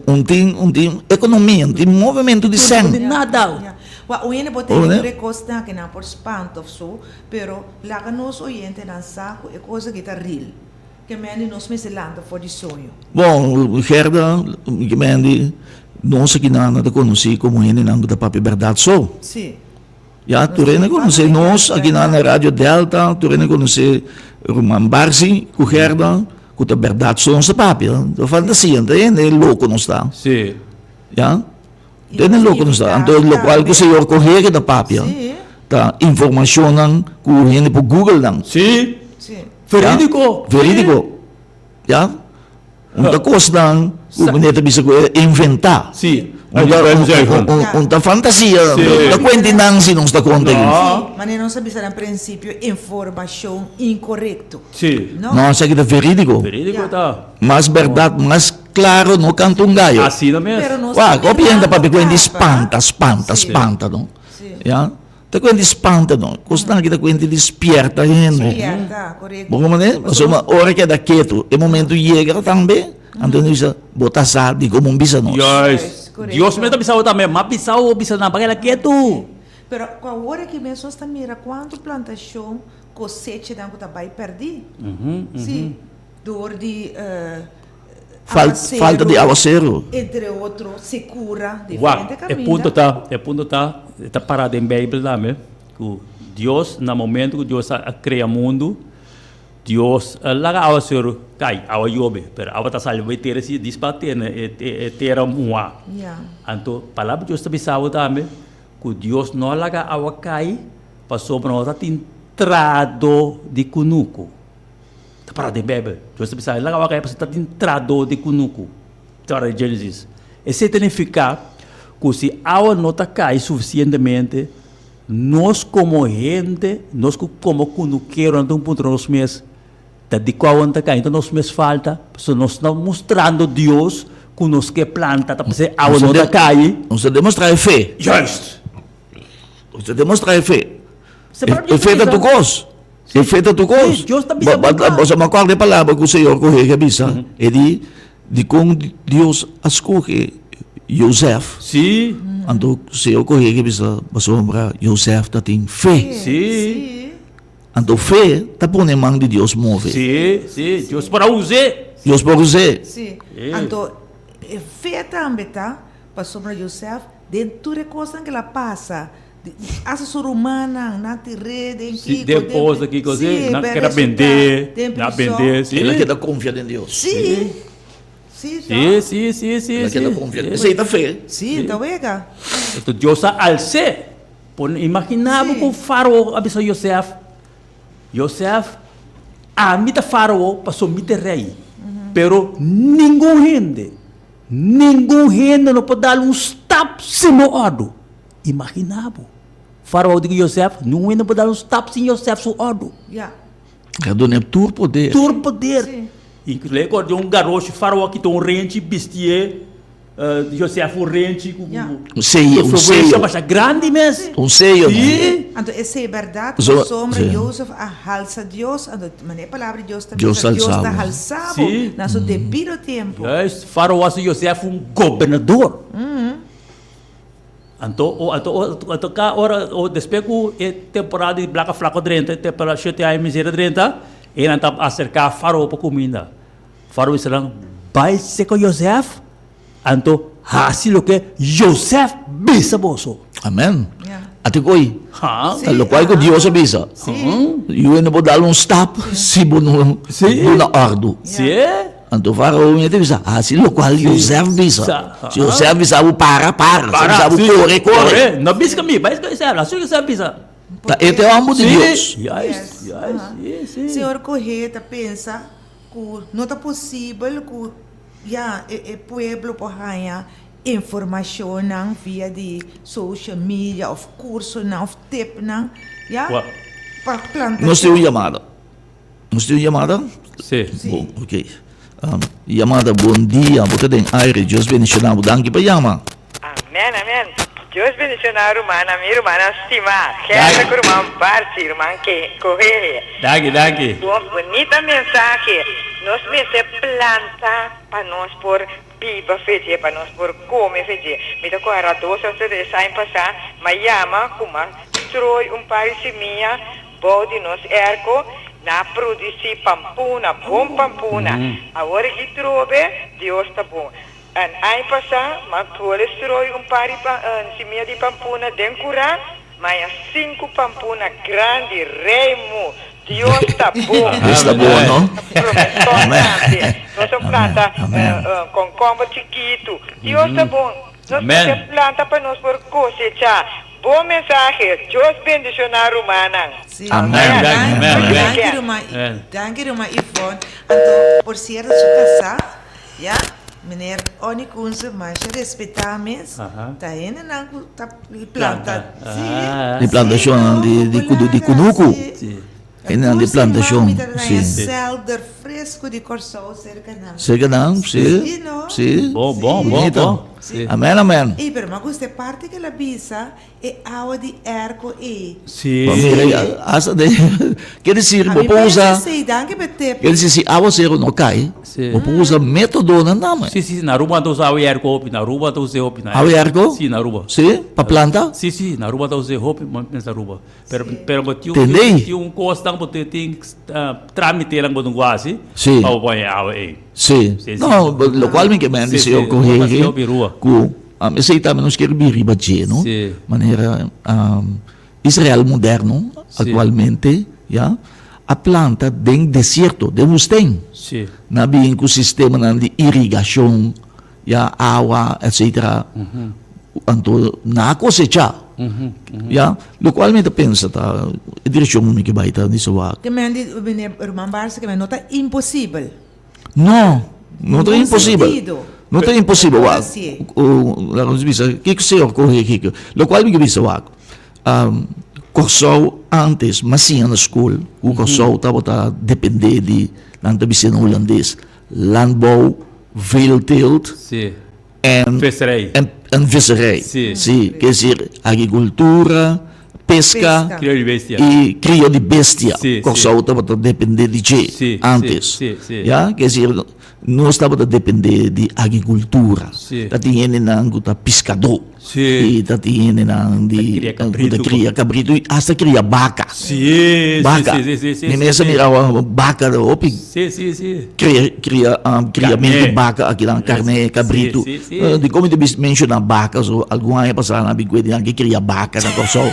un tin, un tin economia, un tin movimento di sèn. No tin nada. Wak, un hende por tene tur e kosnan aki nan por spanta of so, pero laga nos oyentenan sa ku e kos aki ta real. Ke men di nos mester lanta for di soño. Bon, Gerda, ke men di nos aki nan ta konosí komo hendenan ku ta papia bèrdat so. Sí. Ya, tur hende konosé nos aki nan na Radio Delta, tur hende konosé ruman Barsi ku Gerda, ku ta bèrdat so nos ta papia. Ta fantasia, ta hende loko nos ta. Sí. Ya, ta hende loko nos ta. Anto lokual ku señor Coger ta papia ta informashonnan ku hende por google nan. Sí. Sí. Verídiko. Verídiko. Ya. Un ta kosnan ku meneer ta bisa ku e inventá. Sí. Un ta fantasia. Un ta kuenti nan si nos ta konta aki. Sí. Manera nos a bisa na prinsipio, informashon inkorekto. Sí. No? No, esaki ta verídiko. Verídiko ta. Mas bèrdat, mas klaro no kanta un gayo. Asina mes. Pero nos ta Wak, hopi hende ta mirando papia kuenti kaba. spanta, spanta, Sí. spanta, no? Sí. Ya. Ta kuenti spanta no, kosnan aki ta kuenti di spierta hende. Spierta, korekto. Bo komprende? Pasobra ora keda ketu, e momento yega tambe, anto nan bisa, bo ta sa di komo bisa nos. Juist. Dios mes ta bisa bo tambe, m'a bisa bo, bisa nan pa keda ketu. Pero ku awor aki mes nos ta mira kuantu plantashon, kosechanan ku ta bai pèrdí. Sí, dor di Falta di awaseru. Entre otro, sekura, diferente Wak, e punto ta, e punto ta, e ta pará den Beibel tambe, ku Dios, na momento ku Dios a krea mundu, Dios a laga awaseru kai, awa yobe, pero awa ta sali bai tera si dis pa tene e tera muhá. Anto, palabra di Dios ta bisa bo tambe, ku Dios no a laga awa kai pasobra no ta tin trado di kunuku. Ta para den Bijbel. Dios ta bisa, laga wak ei pasobra ta tin trahadó di kunuku. Ta para den Genesis. Esei ta nifiká ku si awa no ta kai sufisientemente, nos komo hende, nos ku komo kunukeronan ta un puntra nos mes, ta di ku awa no ta kai? No ta nos mes falta? Pasobra nos ta mustrando Dios ku nos ke planta, ta p'esei awa no ta kai. Nos ta demostrá e fe. Juist! Nos ta demostrá e fe. E fe ta tur kos. E fe ta tur kos. Dios ta bisa bo kla. Bo sa kòrda e palabra ku Señor kohe a bisa? E di, dikon Dios a skohe Josèf? Sí. Anto Señor kohe a bisa, pasobra Josèf ta tin fe. Sí. Anto fe ta pone man di Dios move. Sí, sí. Dios por a us'é. Dios por us'é. Sí. Anto e fe tambe ta pasobra Josèf den tur e kosnan ku el a pasa, Hasta su rumannan, nan tir'é den Sí, kiko, den pos de kiko, sí. Sí, Nan pero keda resulta bendé, den nan prison. bendé, sí. El a keda konfia den Dios. Sí, sí, Sí, to. sí, sí, sí, El a keda sí. konfia. Esei ta fe. Sí, ta wega. Enton Dios a als'é. Por imaginá bo Sí. ku Fárao a bisa Yosef, Yosef, ami ta Fárao pasobra mi ta e rei, pero ningun hende, ningun hende no por dal un stap sin bo òrdu. Imaginá bo! Farao di ku Yosef, Niun hende por dal un stap sin Yosef su òrdu. Ya. El a dun'é tur poder. Tur poder. Sí. I lei ku di un garoshi, Farao a kita un renchi, bistié. Josef un renchi ku Un seyo, un seyo. Masha grandi mes. Un seyo. Sí. Anto esei bèrdat pasobra Josef a halsa Dios, anto manera e palabra di Dios ta bisa, Dios ta halsa bo na su debido tempu. Juist, Farao hasi Josef un gobernador. Anto, anto, anto ka ora, despues ku e temporada di blaka flako drenta, e temporada shete aña miseria drenta, e nan ta aserká Farao pa kuminda. Farao bisa nan, Bai seka Josef, anto hasi loke Josef bisa boso. Amen. Ate ku oy, ta lokual ku Dios a bisa. Yu no por dal un stap si bo no duna òrdu. Anto Farao mi ta bisa, hasi lokual Josef bisa. Si Josef bisa bo para, para. Si bisa bo kore, kore. No bisa ku mi, bai ku Josef, hasi loke Josef bisa. Ta e te hòmber di Dios. Señor kohe ta pensa ku no ta posibel ku ya e pueblo por haña informashonnan via di social media òf kursonan òf tipnan ya pa plantashon. Nos tin un yamada. Nos tin un yamada? Sí. Bon, ok. Yamada, bon dia, bo ta den aire, Dios bendiciona bo, danki pa yama. Amen amen Dios bendiciona rumannan mi rumannan stima Gerda cu ruman Bartje ruman Cohehe Danki danki. Bon bunita mensahe nos mester planta pa nos por biba fedje pa nos por come fedje mi ta coge rados hasta de aña pasa ma yama cu ma strooi un par di simia bou di nos airco na produci pampuna bon pampuna awor aki trobe Dios ta bon An aña pasá m'a pole stroi un par di simia di pampuna den kurá, maña sinku pampuna grandi, reimu. Dios ta bon. Dios ta bon, no? Promesòn tambe. Nos a planta kònkòmber chikitu. Dios ta bon. Nos mester planta pa nos por kosechá. Bon mensahe. Dios bendishoná rumannan. Amen. Danki ruman, danki ruman Ivonne. Anto, por sierto, su kasá. Ya, meneer Onnie Koense, masha respetá mes. Ta hendenan ku ta planta. Sí. Di plantashonnan di di di kunuku. Sí. Hendenan di plantashon. Mi ta haña sèlder fresku di Kòrsou serka nan. Serka nan, sí. Sí, no? Sí. Bon, bon, bon, bon. Sí. Amèn, amèn. Ey, pero mi a gusta e parti ku el a bisa. E awa di airco ei. Sí. Pa mira ya, hasta de, quiere decir, bo por usa, Sí, danki pa e tip. quiere decir si awacero no cay, Sí. bo por usa metodonan tambe. Sí, sí, na Aruba ta usa awa di airco hopi, na Aruba ta usa hopi. Awa di airco? Sí, na Aruba. Sí, pa planta? Sí, sí, na Aruba ta usa hopi, mes na Aruba. Pero, pero bo tin, Tendey? tin un cosnan bo tin, tin tramitenan bo tin cu haci, Sí. pa bo pone awa ei. Sí. Sí, sí. No, locual mi ke mende, Sí, señor sí, Coheje, bo ta hopi rua. cu Esei tambe nos kier bin riba dje, no? Sí. Manera Israel moderno Sí. actualmente, ya, a planta den desierto, den woestijn. Sí. Nan a bin cu sistemanan di irigacion, ya, awa, etcetera. Anto nan a cosecha, ya. Locual mi ta pensa ta e direccion cu mi ke bay ta di Sowak. Ke men di, meneer Ruman Barsa, ke men no ta imposibel. No, no ta imposibel. No ta imposibel wak. Laga nos bisa, kiko Señor kohe kiko. Lokual mi ke bisa wak, Kòrsou antes mi a siña na skol ku Kòrsou tabata dependé di, nan ta bisa na hulandes, landbouw, veeteelt en en visserij. Si, ke esir agrikultura, peska i krio di bestia. Kòrsou tabata dependé di dje ántes. Ya, ke esir nos tabata dependé di agrikultura. Ta tin hendenan ku ta piskadó. I ta tin hendenan di ku ta kria kabritu i asta kria baka. Baka. Mi mes a mira baka hopi kria kria kriamentu di baka akinan karné kabritu. Dikon mi ta menshoná baka so algun aña pasá nan a bin kuenta di nan ke kria baka na Kòrsou.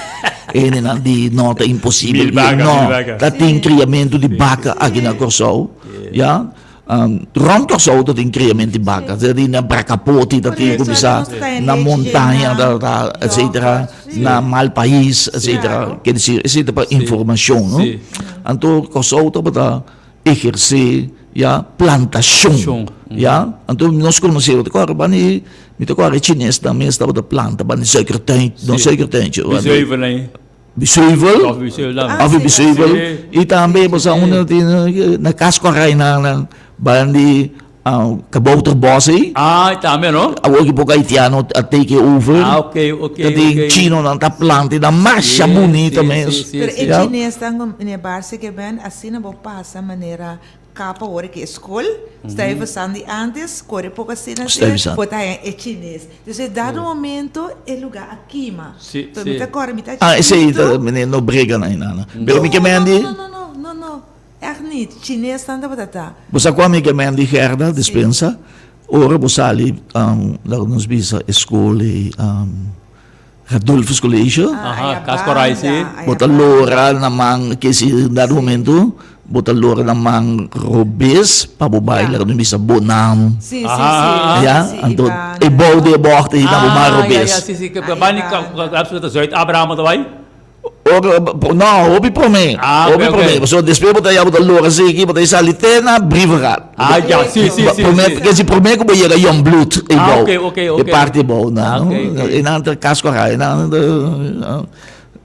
E hendenan di no ta imposibel. No, ta tin kriamentu di baka aki na Kòrsou. Ya. Rond Kòrsou ta tin kriament di baka, ta tin na Brakapoti, ta tin kuminsá na montaña, ta etsetera, na Malpais, etsetera. Ke desir, esei ta pa informashon, no? Anto Kòrsou tabata ehersé ya plantashon, ya. Anto nos konosé, bo ta kòrda bani, mi ta kòrda e chinesnan mes tabata planta bani suikertuin, no suikertuintje. Bizuivel, of bizuivel, y tambe bo sa unda tin na Casco Array na bandi. Kabouterbos ei. Ah, tambe no? Awor ki poko haitiano a take over. Ah, ok, ok, Ta tin ok. chinonan ta planta i ta masha bunita mes. Si, si, Pero si. e Ja. chinesnan ku meneer Barsi ke ben asina bo pasa manera kapa ora ki e skol, Stuyvesant di antes, kore poko asina asina, Stuyvesant. bo ta haña e chines. Dus e dado momento e lugar a kima. Si, Pero mi si. ta kòrda mi ta Ah, esei chikitu. ta meneer Nobrega na hinana. Pero mi ke No, mendi. no, no, no, no, no. Echt niet. Chinesnan tabata ta. Bo sa kua mi ke mendi Gerda, dispensa? Ora bo sali, laga nos bisa e skol ei, Radulphus College. Aha, Cas Coray, si. Bo ta lora na man, ke si dado momento, bo ta lora na man robes pa bo bai, laga nos bisa Bonam. Si, si, si. Ya, anto e bou di e bògt ei na bo man robes. Ah, ya, ya, si, si. Bai ni Zuid-Abraham bo ta bai? Ora, no, hopi promé. Ah, hopi oké, promé. oké. Pasobra despues bo ta ya bo ta lora siki, bo ta sali te na Brievengat. Ah, ja, si, si, si, Promé, si. ke si promé ku bo yega Jongbloed Ah, ebou. oké, oké, E oké. parti ebou na, Ah, no? oké, oké. Einan ta Casco Araya, einan ta,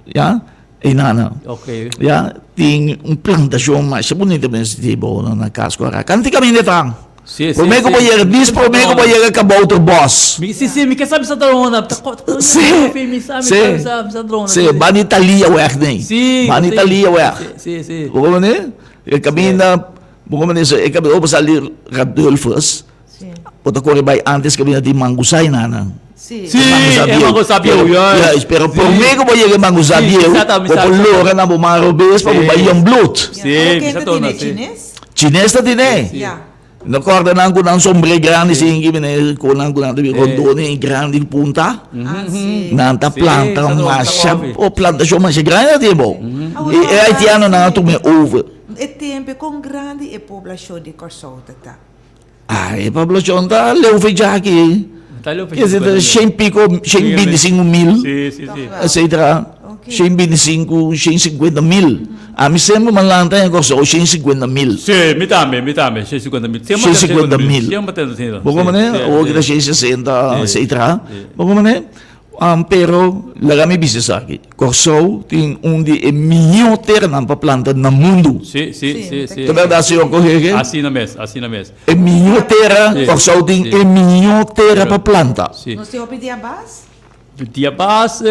ja, einan na. Oké. Ja, tin un plantashon masha bunita mes di ebou na Casco Araya. Kanti kaminda e ta? Si, si, Promé ku si. bo yega, dis promé ku bo yega Kabouterbos. Mi, si, si, mi ke sa mi sa drona. Ta ko, ta Si, mi sa, mi si. sa, mi sa, mi sa drona. Si, ban Italiaweg nee. Si, Ban si. Italiaweg. Si, si, si. Bo komprendé? E kaminda, bo komprendé, so e kaminda ora bo sali Radulphus, Si. bo ta kore bai antes kaminda di Mangusai nanan. Si. Si, e Mangusa bieu, juist. Juist, pero Si. promé ku bo yega e Mangusa Si, bieu, mi sa ta, mi bo sa, por mi sa. lora na bo man robes pa bo Si. bai Jongbloed. Si, Ja, mi ken sa ta torna, tine si. chines? Chines ta tine. Si. Ja. No corda nan cu nan sombre grandi sin ki mene cu nan cu nan ta bin rondoni grandi punta. Ah, si. Nan ta Sí, planta sa ta masha koffie. o plantacion masha grandi na tiempo. Awor, E e haitiano nan a tuma over. E tempo con grandi e poblacion di Corsou ta ta? Ah, e poblacion ta leu fecha aki. Ta leu fecha Ke si ta shen pico, shen bintisinco mil. Si, si, si. Etcetera. Ok. Shen bintisinco, shen cincuenta mil. Ami semper mi a lanta en Kòrsou shen cincuenta mil. Si, mi tambe, mi tambe, shen cincuenta mil. Shen cincuenta mil. Semper ta asina. Bo komprende? Awor ki ta shen sesenta, etcetera. Bo komprende? Pero laga mi bisa esaki, Kòrsou tin un di e mihó teranan pa planta na mundu. Si, si, si, si. Ta bèrdat, señor Cogeje? Asina mes, asina mes. E mihó tera, Kòrsou tin e mihó tera pa planta. Si. Nos tin hopi diabas? Diabas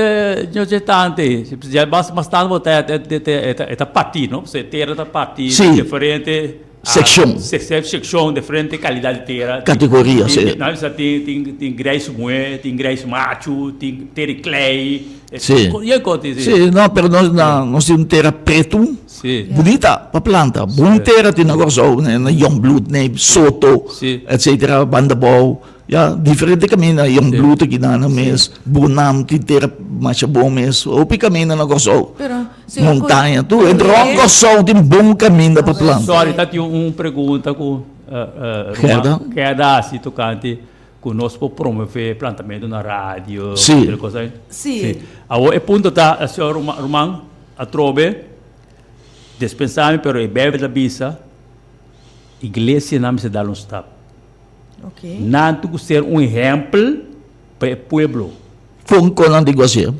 no dje tante. Diabas mas tantu bo ta e ta partí, no? Pasobra e tera ta partí Si. diferente Sekshon. Sekshon, diferente kalidat di tera. Kategoria, si. Nan bisa tin tin grijs muhé, tin grijs machu, tin tera di klei. Si. Yen kos tin, si. Si, no, pero nos na nos tin un tera pretu. Si. Bunita pa planta. Bon tera tin na Kòrsou, na Jongbloed, na Soto, Si. etcetera, Bandabou. Ya, diferente kaminda, Jongbloed aki nan mes, Bonam tin tera masha bon mes. Hopi kaminda na Kòrsou. Pero, señor Montaña tur. Entre rònt Kòrsou tin bon kaminda pa planta. Sorry, ta tin un pregunta ku Gerda? Gerda hasi tokante ku nos por promove plantamentu na radio, Si. cualkier cosa ahí. Si. Awor e punto ta, señor Ruman, atrobe, dispensami pero e Bijbel ta bisa, iglesianan mester dal un stap. Ok. Nan tin ku ser un ehèmpel pa e pueblo. Kon kon nan tin ku hasié?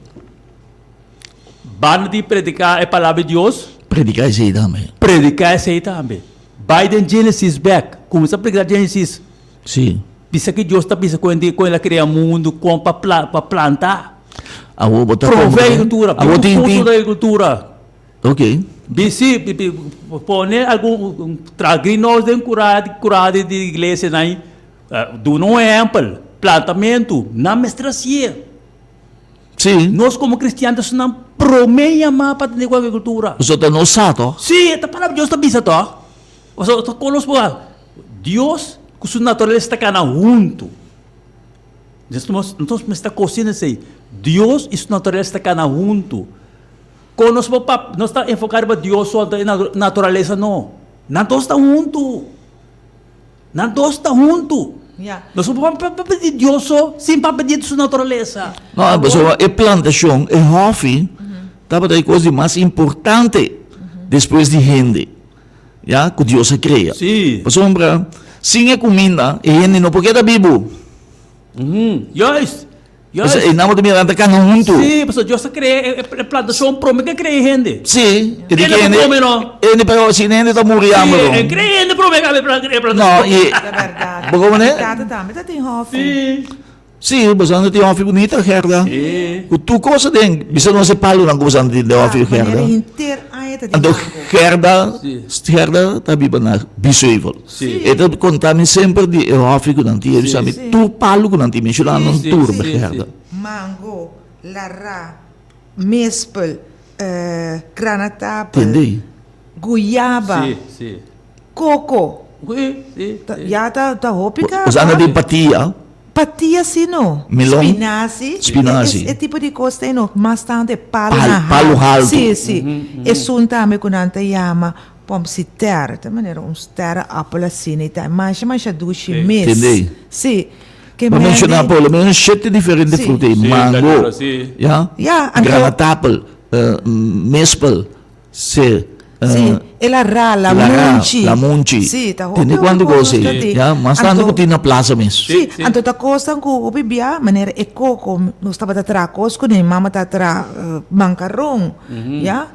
Banda di prediká e palabra di Dios. Prediká esei tambe. Prediká esei tambe. Bai den Genesis bèk. Kuminsá prediká Genesis. Sí. Bisa ki Dios ta bisa kon kon el a krea mundu, kon pa pa planta. Awor bo ta Promove agrikultura. Awor tin tin. Kultura agrikultura. Ok. Bi si, pone algun traha greenhouse den kura kura di iglesia nan, duna un ehèmpel, plantamentu, nan mester hasié. Si. Nos komo kristian ta esnan promé yamá pa tende ku agrikultura. Pasobra ta nos sa tòg. Si, e ta palabra di Dios ta bisa tòg. Pasobra ta kon nos por Dios ku su naturalesa ta kana huntu. Nos mester ta konsien esei. Dios i su naturalesa ta kana huntu. Kon nos por pap, nos ta enfoká riba Dios so anto e naturalesa no. Nan dos ta huntu. Nan dos ta huntu. Ya. Nos no por papia di Dios so sin papia di su naturalesa. No, pasobra e plantashon, e hòfi, tabata e kos di mas importante despues di hende, ya, ku Dios a krea. Sí. Pasobra sin e kuminda e hende no por keda bibu. Juist. Juist. E nan bo ta mira nan ta kana huntu. Sí, pasobra Dios a krea e e plantashon prome ke krea e hende. Sí, e di Hende ke por hende, kome no. hende pero sin hende ta muri Sí, hamber e no. krea hende prome ke e No, plantashon. i Ta bèrdat. bo komo ne? Mi tata tambe ta tin hòfi. Sí. Sí, boso anda tin hòfi bunita, Gerda. Sí. Ku tur kos aden. Bisa nos e palunan ku boso anda tin den hòfi, Ja, Gerda. manera henter aña ta tin Anto mango. Gerda, Sí. Gerda ta biba na Biesheuvel. Sí. E ta konta mi semper di e hòfi ku nan tin. E bisa mi Sí. tur palu ku nan tin. Menshona nan Sí, tur, sí, Gerda. sí. Mango, lará, mespel, granatapel, Tende? guyaba, Sí, sí. koko. Sí, sí, Ta, sí. ya ta, ta hopi Bo anda kaba. den patia. Patia si no. Melon. Spinazi. Spinazi. E, e tipo di kos ta no. Mas tantu e palo Pal, na palo haltu. Sí, sí. Esun tambe ku nan ta yama pomsiter. Ta manera un sterrenappel asina i ta masha masha dushi mes. Tende? Sí. Ke Bo menshoná mende. por lo menos shete diferente Sí. fruta ei. Sí, Mango, verdura, sí. ya? Ya, anto. Granatapel, mespel. Sí. Sí, el a ra, la La munchi. La munchi. Sí, ta hopi Tende hopi cuanto cos cos nos ta ei. tin. Ya, mas tanto Anto, cu tin na plaza mes. sí, Sí, sí. anto ta cosnan cu hopi bia, manera e coco, nos tabata traha cos cu ne, mama ta traha mancaron, ya.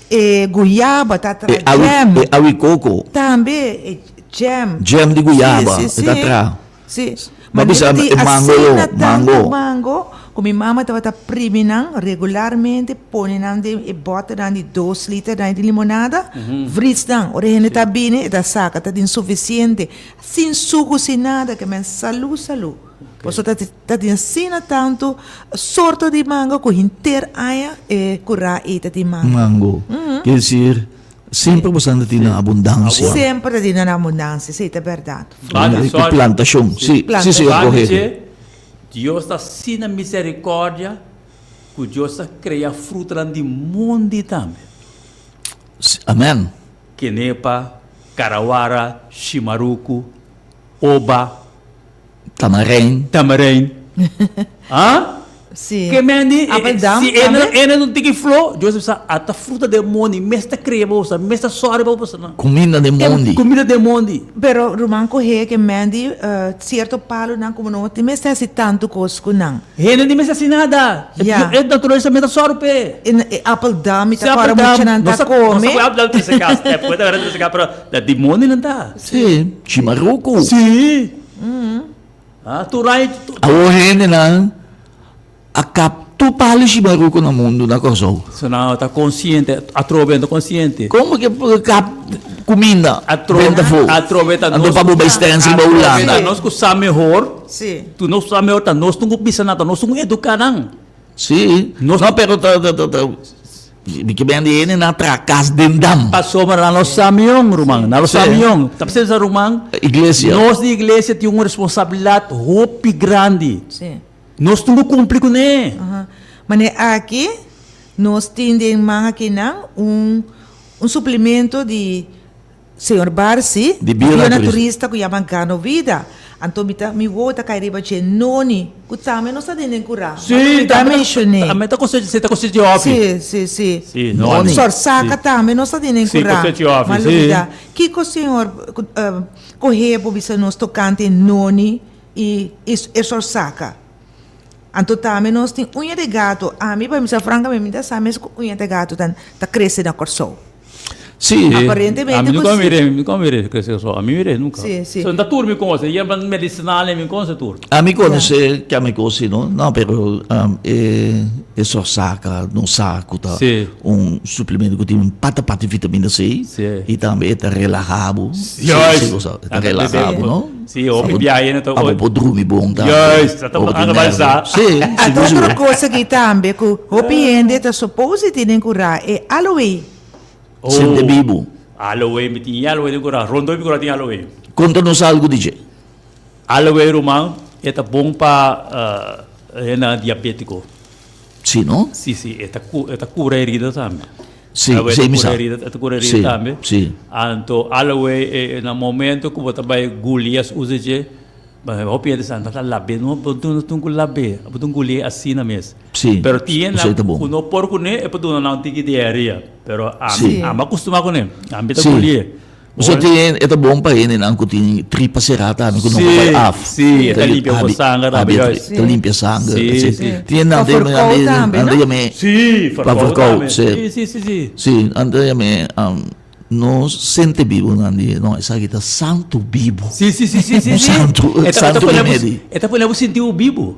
E guyaba ta traha E awi, jam. e awi coco. Tambe e jam. Jam di guyaba, Sí, sí, e ta sí. traha. Sí. Bo a bisa Manera di e mango yo, asina tantu mango. mango ku mi mama tabata primi nan regularmente, pone nan den e bòternan di dos liter nan di limonada, vris nan. Ora e hende ta bini e ta saka, ta tin sufisiente, sin suku, sin nada, ke men salú salú. Pasobra ta ta tin asina tantu sorto di mango ku henter aña e kurá ei ta tin mango. Mango. Ker desir Semper bo san ta tin na abundansia. Semper ta tin na abundansia, sí, ta bèrdat. Ku plantashon, sí, sí señor Cogeco. Dios ta asina miserikòrdia ku Dios a krea frutanan di mondi tambe. Amen. Kenepa, karawara, shimaruku, oba. Tamarijn. Tamarijn. Ah? Sí. Ke men di, Appeldown si ene, tambe. ene no tiki flo, Dios bisa, ata fruta den mondi, mes ta krea pa boso, mes ta sòri pa boso nan. Kuminda den mondi. Kuminda den mondi. Pero ruman kohe ke men di sierto palunan komo no tin mester hasi tantu kos ku nan. Hende di mester hasi nada. Ya. E naturalesa mes ta sòru p'e. E appeldown mi Si ta kòrda appeldown, muchanan no ta sa, no kome. sa ku appeldown trese kas, e puede haber trese kas, pero da di mondi nan ta. Sí, chimaruku. Sí. Ah, tur aña. Awor hendenan a kap tur palo chimaruku na mundu na Kòrsou. So nan ta konsiente, atrobe nan ta konsiente. Komo ke por kap kuminda benta afó? Atrobe ta nos. Anto pa bo bai stensil ba Hulanda. Atrobe ta nos ku sa mehor. Sí. Tu nos sa mehor ta nos tin ku bisa nan, ta nos tin ku eduká nan. Sí. Nos. No, pero ta, ta, ta, Mi ke bende hende na traha kas den dam. Pasobra nan lo sa mion, ruman. Nan lo sa Sí. mion. Ta p'esei ruman, Iglesia. nos di iglesia tin un responsabilidat hopi grandi. Sí. Nos tin ku kumpli kuné. Aha. Manera aki nos tin den man akinan un un suplemento di Señor Barsi, Di bionaturista bionaturista. ku yama Gano Vida. Anto mi ta mi wowo ta kai riba dje noni ku tambe nos ta den den kurá. Sí, Mi ta tambe ta menshoné. tambe ta kosecha, sí, ta kosecha hopi. Sí, sí, sí. Sí, noni. Sorsaka Sí. tambe nos ta den den Sí, kurá. kosecha hopi, Ma sí. lubidá. Kiko señor kohe bo bisa nos tokante noni i e sorsaka? Anto tambe nos tin uña di gato. Ami pa mi sa frankamente mi ta sa mes ku uña di gato ta ta krese na Kòrsou. Sí. Aparentemente Ami ku nunka si. mir'é, mi nunka mir'é krese Kòrsou. Ami mir'é nunka. Sí, sí. So, ta tur mi konosé. Yerba medisinal mi konosé tur. Ami konosé kiami kosi no, no pero e e sorsaka no sa ku ta Sí. un suplemento ku tin pata pata vitamina C Sí. i tambe e ta relaha bo. Sí, juist. Sí, sí, e ta relaha bo no. Sí, hopi biahe na ta. Abo por drumi bon tambe. Juist, ta Abo tin anda nervo. sa. Sí, Anto sigur otro sigur. cosa aki tambe ku hopi hende ta supose tenen kurá e aloe. Oh. Sente bibu. Aloe, mi tin aloe den kurá. Rondó mi kurá tin aloe. Konta nos algu di dje. Aloe ruman, e ta bon pa hende diabétiko. Sí, no? Sí, sí, e ta e ta kura herida tambe. Sí, Aloe sí, ta mi kura sa. herida, e ta kura herida Sí, tambe. sí. Anto aloe e na momento ku bo ta bai gulias usa dje, hopi hende sa nan ta lab'é, no bo no tin ku lab'é, bo tin guli'é asina mes. Sí, Pero tin esei ta hende bon. ku no por kuné e por duna nan un tiki diarrea, pero ami Sí. ami a kustumá kuné, ami ta Sí. guli'é. So tin e ta bon pa hendenan ku tin tripa será tambe ku no por bai af. Sí, e ta limpia bo sanger tambe, juist. Ta limpia sanger. Sí, sí. Tin hendenan Pa verkou tambe, no? Nan ta yam'é. Sí, Pa verkou verkou, tambe. sí. Sí, sí, sí, sí. Sí, nan ta yam'é no sente bibu nan di no esaki ta santu bibu. Sí, sí, sí, sí, sí. Un santu, E ta- e ta santu pone bo- remedi. E ta pone bo sinti bo bibu.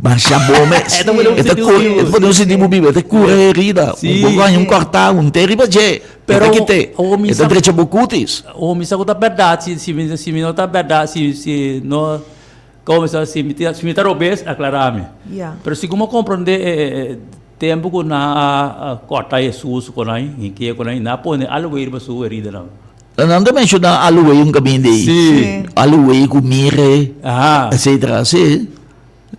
Masha bo mes. E ta pone bo E ta sinti bo cura, bibu. e ta pone bo sinti bo bibu. E ta cura herida. Sí. Bo haña un corta, un te riba dje. Pero E ta kite. awor mi E ta sa- drecha bo cutis. Awor mi sa cu ta berdad, si, si mi, si mi no ta berdad, si, si no, como mi sa, si mi ta, si mi ta robes, aclara mi. Ja. Pero segun mi a comprende e, e, e tempo cu nan a, a corta Jesus cu nan, hinke cu nan, nan a pone aloe riba su heridanan. Nan ta menciona aloe un caminda ei. Sí. Aloe cu mire, Aha. etcetera. Sí.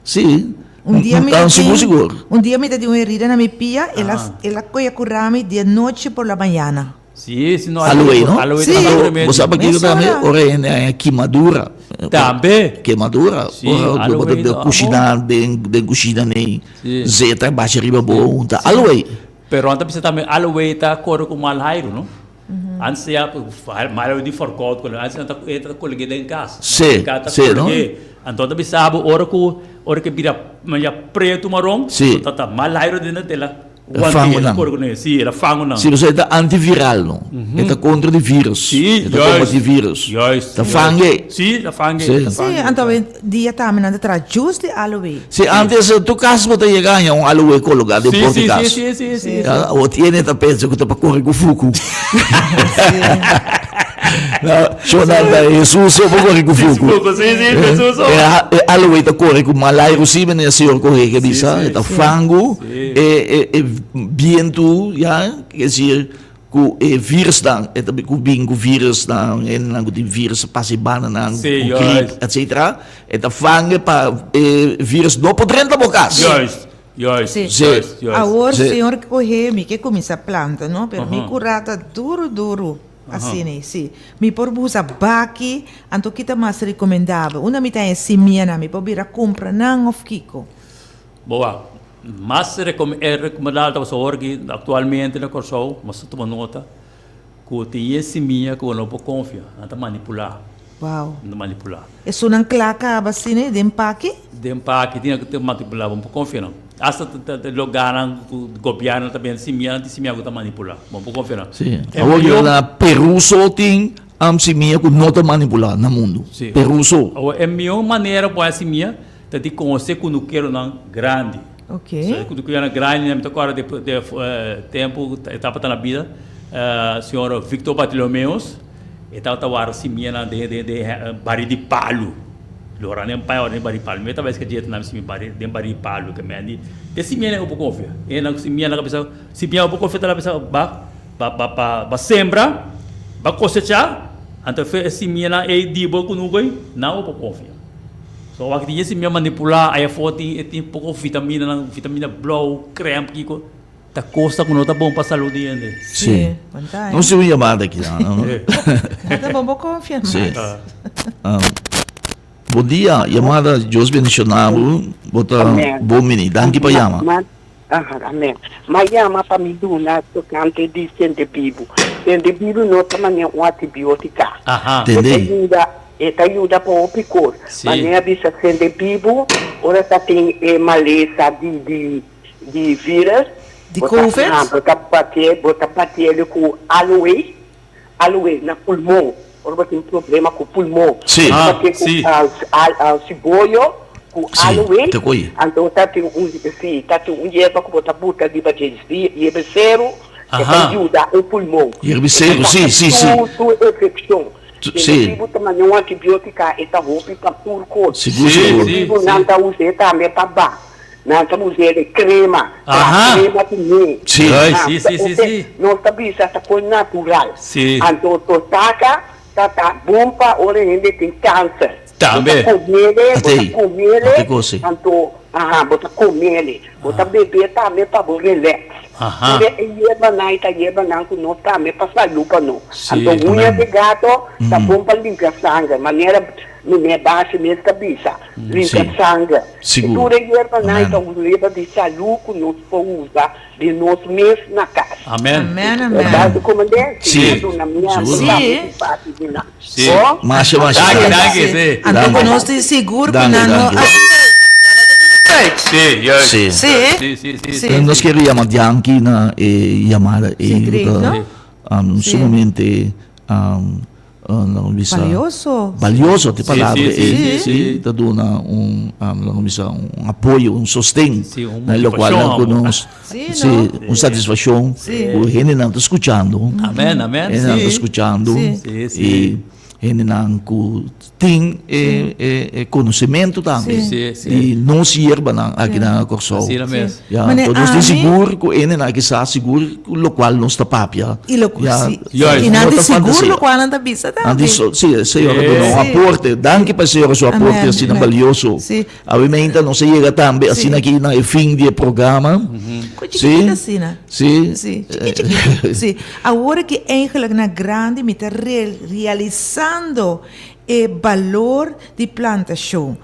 Sí. Un dia mi Ta ta sigur tin, sigur. un dia mi ta tin un herida na mi pia, el a, el a koe a kura mi di anochi por la mañana. Sí, si no Aloe, no? Aloe Sí. ta un remedio. Bo sa pakiko tambe Mesora. ora hende haña kimadura. Tambe. Kemadura. Sí, Ora bo ta aloe ta kushina den den kushina nei Sí. zeta basha riba bo hunta aloe. Pero nan ta bisa tambe aloe ta kore ku mal hairu, no? Antes ya mal hairu di forkout ku antes nan ta e ta kolege den kas. Sí, Ta sí, no? kolege. Anto ta bisa bo ora ku ora ke bira ya pretu maron, Sí. ta ta mal hairu den e tela. E fango nan. Kore ku ne, sí, el a fango nan. Sí, pasobra e ta antiviral, no? E ta kontra di virus. Sí, E ta juist. kombati virus. Juist. Ta fange. Sí, ta fange. Sí. Ta Sí, fange. anto awe dia tambe nan ta traha juice di aloe. Sí, antes tur kas bo ta yega haña un aloe kologá den Sí, por di sí, kas. sí, sí, sí, sí. Ya, awor tiene ta pensa ku ta pa kore ku fuku. No, shonal ta Hesus so por kore ku fuku. Fuku, sí, sí, Hesus so. E, e aloe ta kore ku mal airu sí, meneer señor kohe ke bisa, sí, e ta sí. fangu, Sí. e, e, e bientu, ya, ke decir, ku e virusnan, e ta ku bin ku virusnan, hendenan ku tin virus a pasa e bandanan, Sí, ku grip, juist. etcetera, e ta fange pa e virus no por drenta bo kas. Juist, juist, Sí. juist, juist. Awor Sí. señor kohe mi ke kuminsá planta, no? Pero mi Aha. kurá ta duru duru. Asina, sí. Mi por usa baki, anto ki ta mas recomendabel? Unda mi ta haña simianan? Mi por bira cumpra nan of kico? Boa. Mas e recomendabel ta pasobra awor aki actualmente na Kòrsou, nos ta tuma nota ku tin e simia ku bo no por konfia, nan ta manipulá. Wow. Nan ta manipulá. Esunnan kla kaba asina den paki? Den paki tin ku ta manipulá, bo no por konfia nan. Asta ta loganan ku gobièrnu ta bende simia, nan tin simia ku ta manipulá. Bo no por konfia nan. Sí. Awor yo na Peru so tin simia ku no ta manipulá na mundu. Sí. Peru so. Awor e mihó manera pa haña simia ta di konosé kunukeronan grandi. Ok. So, kunukeronan grandi, mi ta kòrda di tempu e tabata na bida, señor Victor Bartolomeus. E tabata warda simianan den den den bari di palu. Lora den paña ora den bari di palu. Mi ta tabes ke dje ta nami simia bari den bari di palu ke mendi. Te simianan ku bo konfia. E nan simianan ka bisa simia ku bo konfia ta bisa ba ba ba ba ba sembra, ba kosechá, anto fe e simianan ei di bo kunuku ei nan bo por konfia. So wak tin e simia manipulá aya afó tin e tin poko vitaminanan, vitamina blou, krèm kiko. Ta cosa cu no ta bon pa salud di hende. Sí. Nos tin un yamada aki nan. No ta bon bo confia mas. Sí. Bon dia, yamada Dios bendiciona bo. Bo ta bon bini. Danki pa yama. Amen. Ma yama pa mi duna tocante di sende bibu. Sende bibu no ta manera un antibiotica. Tende. E ta yuda, e ta yuda pa hopi cos. Manera bisa sende bibu ora ta tin e malesa di di Di virus. Di covid? Bo ta, bo ta batié, bo ta batié ku aloe, aloe na pulmon. Ora bo tin problema ku pulmon. Sí. Bo ta batié ku Sí. siboyo, ku Sí, aloe. te koyi. Anto ta tin un, sí, ta tin un yerba ku bo ta buta riba dje, yerbeseru, e ta yuda e pulmon. Yerbeseru, sí, sí, sí. Tur, tur infekshon. Sí. Bo ta manda un antibiotica e ta hopi pa tur cos. Sigur, Sí, sigur. sí, Bo nan sí. ta us'é tambe pa ba. Nan ta us'é de crema. Aha. Traha crema ku ne. Sí. Ay, Ah, sí, sí, sí, ose sí. Nos ta bisa ta cos natural. Sí. Anto totaka ta ta bon pa ora hende tin cancer. Tambe. Bo ta comele, bo ta Atei. comele, Ate cos, sí. anto, aha, bo ta comele. Bo ta bebe tambe pa bo relax. Aha. Tur e yerbanan ei ta yerbanan ku nos tambe pa salú pa nos. Sí, Anto uña amen. di gato ta bon pa limpia sanger. Manera. Meneer Bashi mes ta bisa, limpia sanger. Sigur. Tur e yerbanan Amen. ta un yerba di salú ku nos por usa den nos mes na kas. Amen. Amen, amen. Bal di komandé, Sí. Señor duna mi Sigur. amor Sí. pa mi parti di nan. Sí. Bo? Masha, masha Danki, danki. danki, sí. Anto Danki. ku nos tin sigur ku Danki, nan no danki. a spuit. Nan no ta tin spuit. Sí, juist. Sí. Sí. Sí, sí, sí. Sí. Nos quiere yama danki na e yamada Sí, ei ku great, ta no? um, Sí. sumamente um, Laga bisa. Balioso. Balioso te palabra Sí, sí, ei. sí, sí. Ta duna un, laga bisa, un apoyo, un sosten. Sí, un Na locual motivacion, ku amor. nos, Sí, sí, no? un satisfaccion. Sí. Ku hendenan ta scuchando. Amen, amen. Hendenan ta Sí. scuchando. Sí. Sí, sí. I hendenan ku tin e, e, e conocimento tambe. Sí, sí. Di nos yerbanan aki na Kòrsou. Asina mes. Ya, Mane, anto nos tin ami- sigur ku hendenan aki sa sigur ku lokual nos ta papia. I lo, Ya, si, Juist. i nan No tin ta sigur fantasia. lokual nan ta bisa Nan tambe. tin so, si, e señor a duna un Sí. aporte. Danki pa e señor su aporte Amen, asina amen. balioso. Sí. Awe meinta nos a yega tambe Sí. asina aki na e fin di e programa. Ku Sí. chikitu asina. Sí. Sí, chiki chikitu. Sí. Awor ki eigenlijk na grandi mi ta re realisando e balor di plantashon.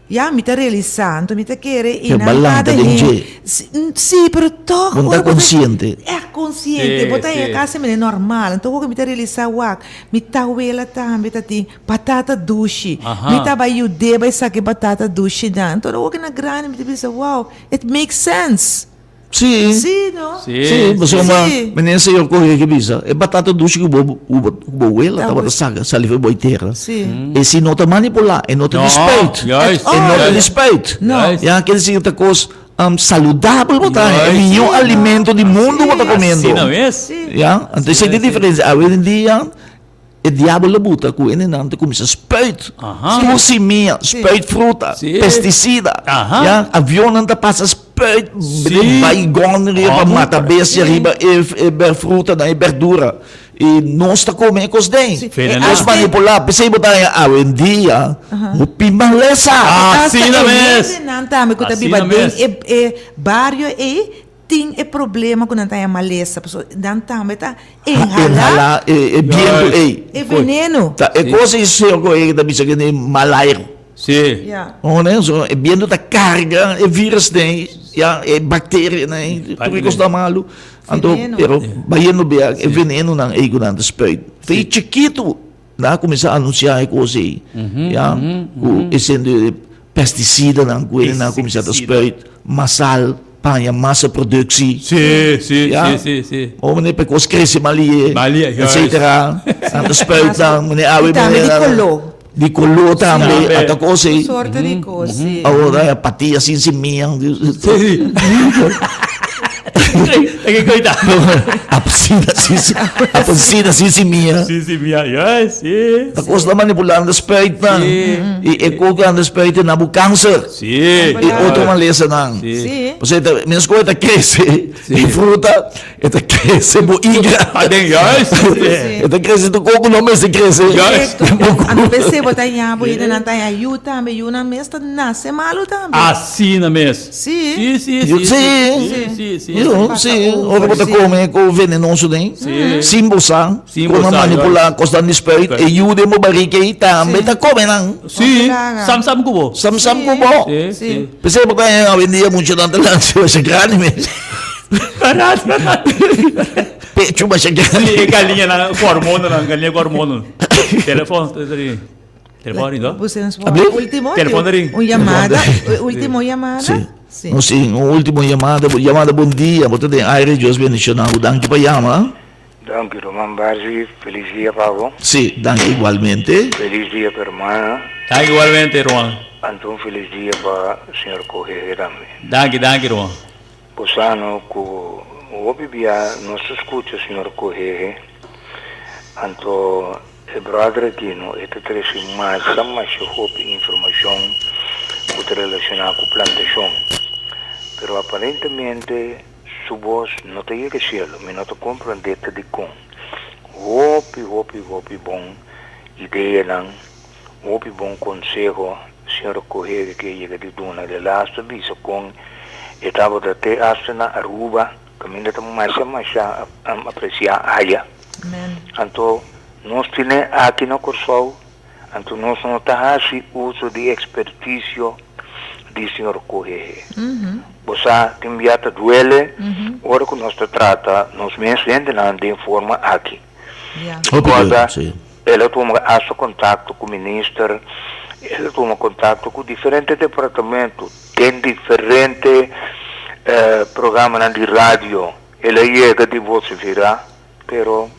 Ya, mi ta realisá, anto mi ta kere i Ke nan balanta kada den hende. dje. Sí, sí, pero tòg Bo no ora ta bo ta konsiente. Ègt konsiente, Sí, bo ta haña sí. kasi manera normal. Anto ora mi ta realisá wak, mi tawela tambe ta tin batata dushi. Aha. Mi ta bai yud'é bai saka e batata dushinan. Anto ora na grandi mi ta bisa, wow, it makes sense. Sí. Sí, no? Sí, Sí, pasobra Sí. meneer señor Correa ke bisa, e batata dushi ku bo ku bo ku bo wela Ta tabata saka sali for bo tera. Sí. E si no ta manipulá, e no ta No, di spuit. juist. E no ta Juist. di spuit. No. Juist. Ya, quiere decir ta kos um, saludabel bo ta, e Juist. mihó alimento di mundo bo ta komiendo. Asina mes. Sí. Ya, anto esei ta e diferensia. Awe den dia E diabel a buta ku hendenan ta kuminsá spuit tur simia, spuit fruta, pestisida, ya, avionnan ta pasa spuit den baigon riba pa mata bestia riba e frutanan, e berdura. I nos ta kome e kos den. Nos manipulá. P'esei bo ta haña awendia hopi malesa. Asta e hendenan tambe ku ta biba den e bario ei Tin e problema ku nan ta haña malesa, pasobra nan tambe ta inhalá. Inhalá e bientu ei. E veneno. Ta e kos ei señor Kohe ta bisa ku e mal airu. Sí. Ya. Hoor so e bientu ta karga e virusnan ei, ya, e bakterianan ei, tur e kos ta malu. Anto, pero bayendo bia e venenonan ei ku nan ta spuit. Fe chikitu Nan a kuminsá anunsiá e kos ei, ya, ku e sende e pestisidanan ku nan a kuminsá ta spuit masal pa haña masa produksi. Sí, sí, sí, sí, sí. O manera pa e kos krese malie, Malie, juist. etsetera. Nan ta spuit nan, manera awe I tambe di koló. Di koló tambe, ata kos ei. Sorte di kos, sí. Awor a patia sin simia. Sí. Ta ke koita. Apsina sin apsina sin simia. Sin simia, yes, sí. Ta kos ta manipulando spuitnan. Sí. I e kos ku anda spuit na bo kanser. Sí. I otro malesanan. Sí. Pasobra e ta meskos ku e ta krese e fruta. E ta crece bo igra. Aden, juist. E ta crece tu coco no mester crece. Juist. Anto p'esei bo ta ña bo hendenan ta ña yu tambe, yunan mes ta nace malu tambe. Asina mes. Sí. Sí, sí, sí. Sí. Sí, sí, sí. Yo, sí. Ora bo ta come cu venenoso den. Sí. Sin bo sa. Sin bo Con a sa, manipula juist. cosnan di spuit. E yu den bo barrica ei tambe ta come nan. Sí. Sam sam cu bo. Sam sam cu bo. Sí, sí. P'esei bo ta ña awendia muchanan ta lansa masha grandi mes. Pecho masha grandi. Sí, e galiñanan ku hormonanan, galiña ku hormonanan. Telefon, telefon rin, no? Ultimo, Telefon rin. un llamada, ultimo llamada. Sí. Sí. No, sí, un ultimo llamada. Llamada, bon dia. Bo ta den aire, Dios bendiciona bo. Danki pa yama. Danki Roman Barzi, feliz dia pa bo. Sí, danki igualmente. Feliz dia pa hermana. Danki igualmente, Roman. Anto un feliz dia pa señor Cogeje tambe. Danki, danki, Roman. Bo sa no ku hopi bia nos ta skucha señor Cogeje, anto e brother aki no e ta trese masha masha hopi informashon ku ta relashoná ku plantashon, pero aparentemente su bos no ta yega cielo, mi no ta comprende ta dikon. Hopi hopi hopi bon ideanan, hopi bon conseho señor Cogeje ke yega di duna. De laatste bisa con e tabata te hasta na Aruba caminda ta masha masha aprecia aya. Amen. Anto nos tine aki na Corsou. Anto nos no ta hasi uso di ekspertisio di señor Kohehe. Bo sa, tin bia ta duele ora ku nos ta trata nos mes hendenan den forma aki. Recorda, el a tuma hasta kontakto ku minister, el a tuma kontakto ku diferente departamento den diferente programanan di radio. El a yega di vociferá, pero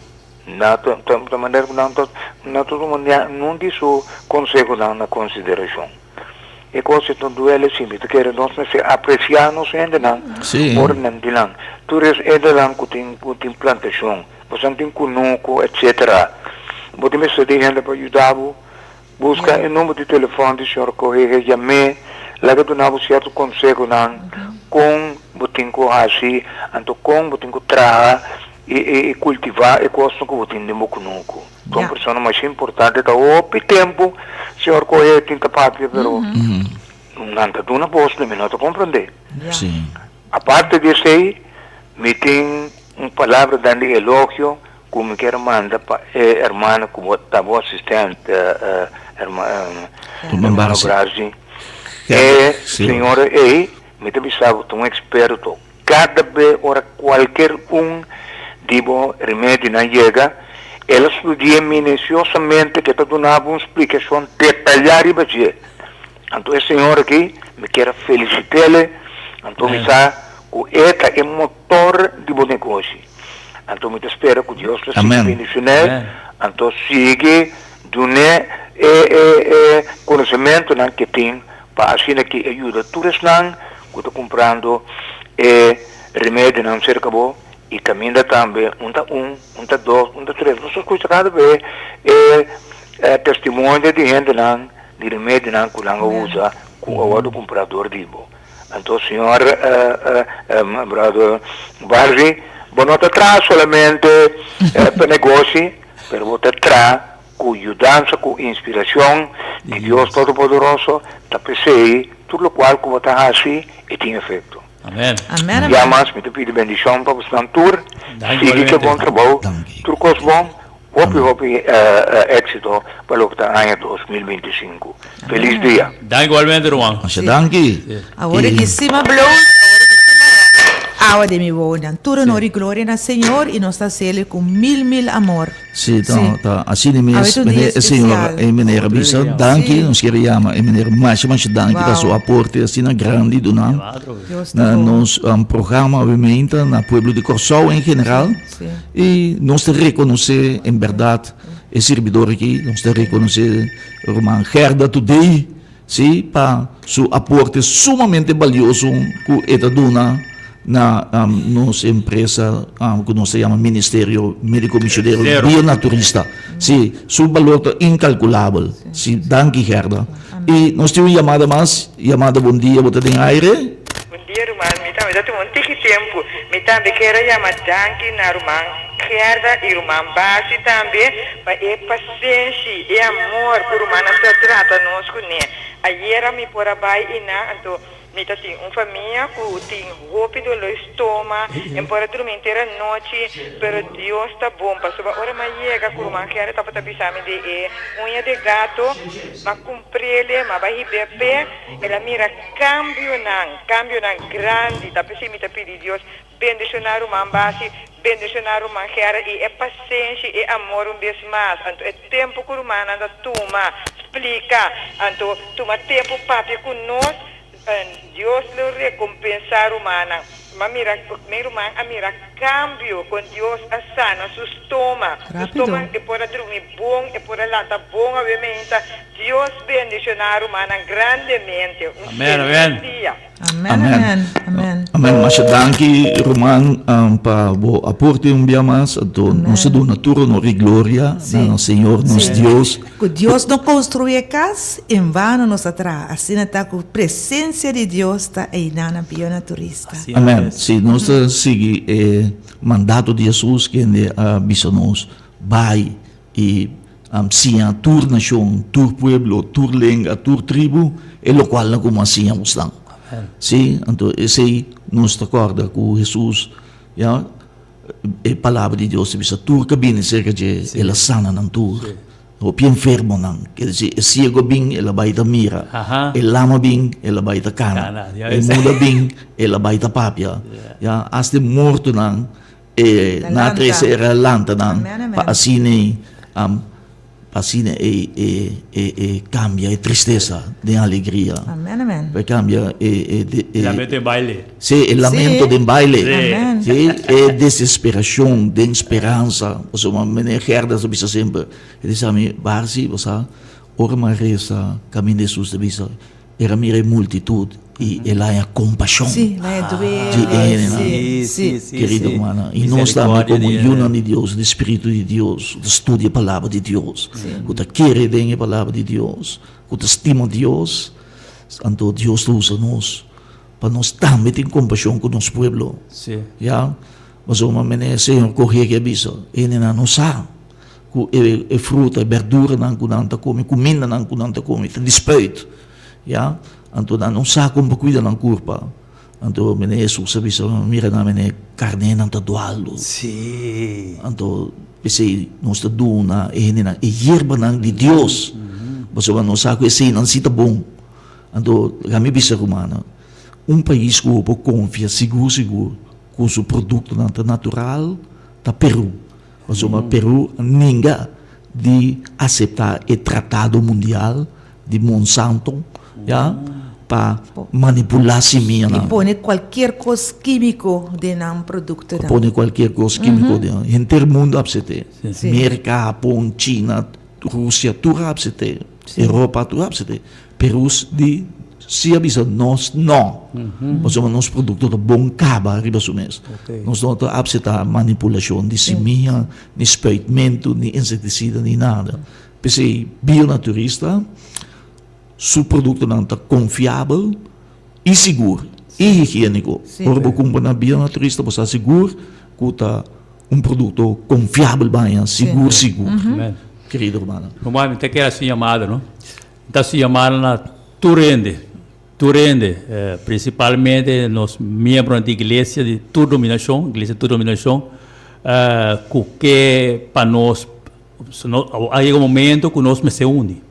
na ta manera ku nan ta no ta tuma niun di su konsehonan na konsiderashon. E kos ei ta duele si, mi ta kere nos mester apresiá nos hendenan ora nan di nan. Tur es hendenan ku tin ku tin plantashon, boso tin kunuku etsetera, bo tin mester di hende pa yuda bo. Buska e number di telefòn di señor Kohehe, yam'é, laga duna bo sierto konsehonan kon bo tin ku hasi, anto kon bo tin ku traha i kultivá e kosnan ku bo tin den bo kunuku. Ta un persona masha importante, ta hopi tempu señor Kohehe tin ta papia, pero nan ta duna bos, mi no ta komprondé. Aparte di esei, mi tin un palabra dan di elogio ku mi kier manda pa e hermana ku bo ta bo asistente, hermano Brazi. E señora ei, mi ta bisa bo, ta un eksperto. Kada be ora kualker un di bo remedinan yega, el a studi'é minusiosamente ke ta duna bo un splikashon detayá riba dje. Anto e señor aki, mi kier a felisit'el, anto mi sa ku e ta e motor di bo negoshi. Anto mi ta spera ku Dios ta sigui bendishon'é, anto sigui dun'é e e e konosementunan ke tin pa asina ke e yuda tur esnan ku ta kumprando e remedionan serka bo i kaminda tambe un ta un, un ta dos, un ta tres. Nos ta skucha kada be e testimonio di hendenan di remedionan ku nan a usa ku a wòrdu kumprá dor di bo. Anto señor brother Barry, bo no ta traha solamente pa negoshi, pero bo ta traha ku yudansa, ku inspirashon di Dios Todopoderoso, ta p'esei tur lokual ku bo ta hasi e tin efekto. Amen. Amen, Ya amen. mas mi ta pidi bendishon pa bosnan tur. Danki Sigui ke igualmente. bon trabou, Danki. tur kos bon. Hopi hopi éxito pa loke ta aña 2025. Felis dia. Danki igualmente ruman. Masha danki. Awor e ki sima bloos, awor e ki sima awa den mi wowonan. Tur honor y gloria na Señor y nos ta haciele cu mil mil amor. Si, ta, ta asina Awe mes ta un dia meneer e señor especial. e meneer a bisa. Danki, nos kier yama e meneer masha masha danki pa su Wow. aporte asina grandi duna Dios ta na bon. nos programa obviamente na pueblo di Kòrsou en general. I nos ta rekonosé en bèrdat e sirbidor aki, nos ta rekonosé ruman Gerda Today, sí, pa su aporte sumamente balioso ku e ta duna na nos empresa ku nos ta yama Ministerio Médiko Misionero Bionaturista. Sí, su balor ta inkalkulabel. Sí, danki Gerda. I nos tin un yamada mas, yamada bon dia, bo ta den aire? Bon dia ruman, mi tambe ta tuma un tiki tempu. Mi tambe kier a yama danki na ruman Gerda i ruman Basi tambe pa e pasenshi, e amor ku rumannan ta trata nos kuné. Ayera mi por a bai einan, anto mi ta tin un famia ku tin hopi doló di stoma, en por a drumi henter anochi, pero Dios ta bon pasobra ora mi a yega ku ruman Gerda tabata bisa mi di e uña de gato, mi a kumprele, mi a bai hib'é p'e, el a mira. Kambionan, kambionan grandi ta p'esei mi ta pidi Dios bendishoná ruman Basi, bendishoná ruman Gerda i e pasenshi, e amor un bes mas. Anto e tempu ku rumannan ta tuma splika, anto tuma tempu papia ku nos, Dios lo rekompensá rumannan. M'a mira, mi ruman a mira kambio kon Dios a sana su stoma. Su Rápido. stoma e por a drumi bon, e por a lanta bon awe meinta. Dios bendiciona rumannan grandemente. Un Amen, feliz amen. dia. Amen, amen, amen. Amen. Masha danki ruman pa bo aporte un bia mas. Anto nos ta duna tur honor i gloria na nos Señor, nos Dios. Ku Dios no konstruí e kas, en vano nos a traha. Asina ta ku presensia di Dios ta einan na bionaturista. Amen. Si nos ta sigui e mandato di Hesus kende a bisa nos, bai i Siña tur nashon, tur pueblo, tur lenga, tur tribu e lokualnan ku mi a siña bosnan. Sí, anto esei nos ta kòrda ku Hesus, ya, e palabra di Dios ta bisa tur ku a bini serka dje, el a sana nan tur. Hopi enfermonan. Ker disi, e siego bin, el a bai ta mira. E lama bin, el a bai ta kana. E muda bin, el a bai ta papia. Ya, asta e mortonan, e nan a trese e lanta nan pa asina e, pa asina e, e, e, e kambia e tristesa den alegria. Pa e kambia e, e, e. Lamento den baile. Sí, e lamento den baile. Sí, e desesperashon den speransa. Pasobra meneer Gerda sa bisa semper, E di sa mi, Barsi, bo sa, ora mi a resa kaminda Hesus ta bisa, el a mira e multitut i el a haña kompashon Sí, el a haña duele. di e hendenan. Sí, sí. Sí, Kerido sí. hermana, i nos tambe Misericordia komo di yunan di Dios, di Spiritu di Dios, ku ta studia e Palabra di Dios, ku ta kere den e Palabra di Dios, ku ta stima Dios, anto Dios ta usa nos pa nos tambe tin kompashon ku nos pueblo. Sí. Ya, pasobra manera Señor kohe ke a bisa, e hendenan no sa. Ku e e fruta, e berduranan ku nan ta kome, kumindanan ku nan ta kome ta di spuit, ya. Anto nan no sa kon pa kuida nan kurpa. Anto mene Hesus a bisa, mira nan mene karnénan ta dualdo. Sí. Anto p'esei nos ta duna e hendenan e yerbanan di Dios, pasobra nos sa ku eseinan si ta bon. Anto laga mi bisa rumannan, un pais ku bo por konfia sigur sigur ku su produktonan ta natural ta Peru. Pasobra Peru a ninga di aseptá e tratado mundial di Monsanto, ya, pa manipulá simianan. I pone kualkier kos kímiko den nan produktonan. Pa pone kualkier kos kímiko den nan. Henter mundu a apsept'é. Merka, Hapon, China, Rusia, tur a apsept'é. Europa, tur a apsept'é. Peru di si a bisa nos no, pasobra nos produkto ta bon kaba riba su mes. Nos no ta apseptá manipulashon di simia, ni spuitmentu, ni insektisida, ni nada. P'esei Bionaturista su produktonan ta konfiabel i sigur i higiéniko. Ora bo kumpra na Bionaturista bo sa sigur ku ta un produkto konfiabel baña, sigur sigur, kerido hermano. Ruman, mi ta kere hasi un yamada, no? Ta su yamada na tur hende, tur hende, principalmente nos miembronan di iglesia di tur dominacion, iglesia di tur dominacion, cu ke pa nos, a yega un momento cu nos mester uni.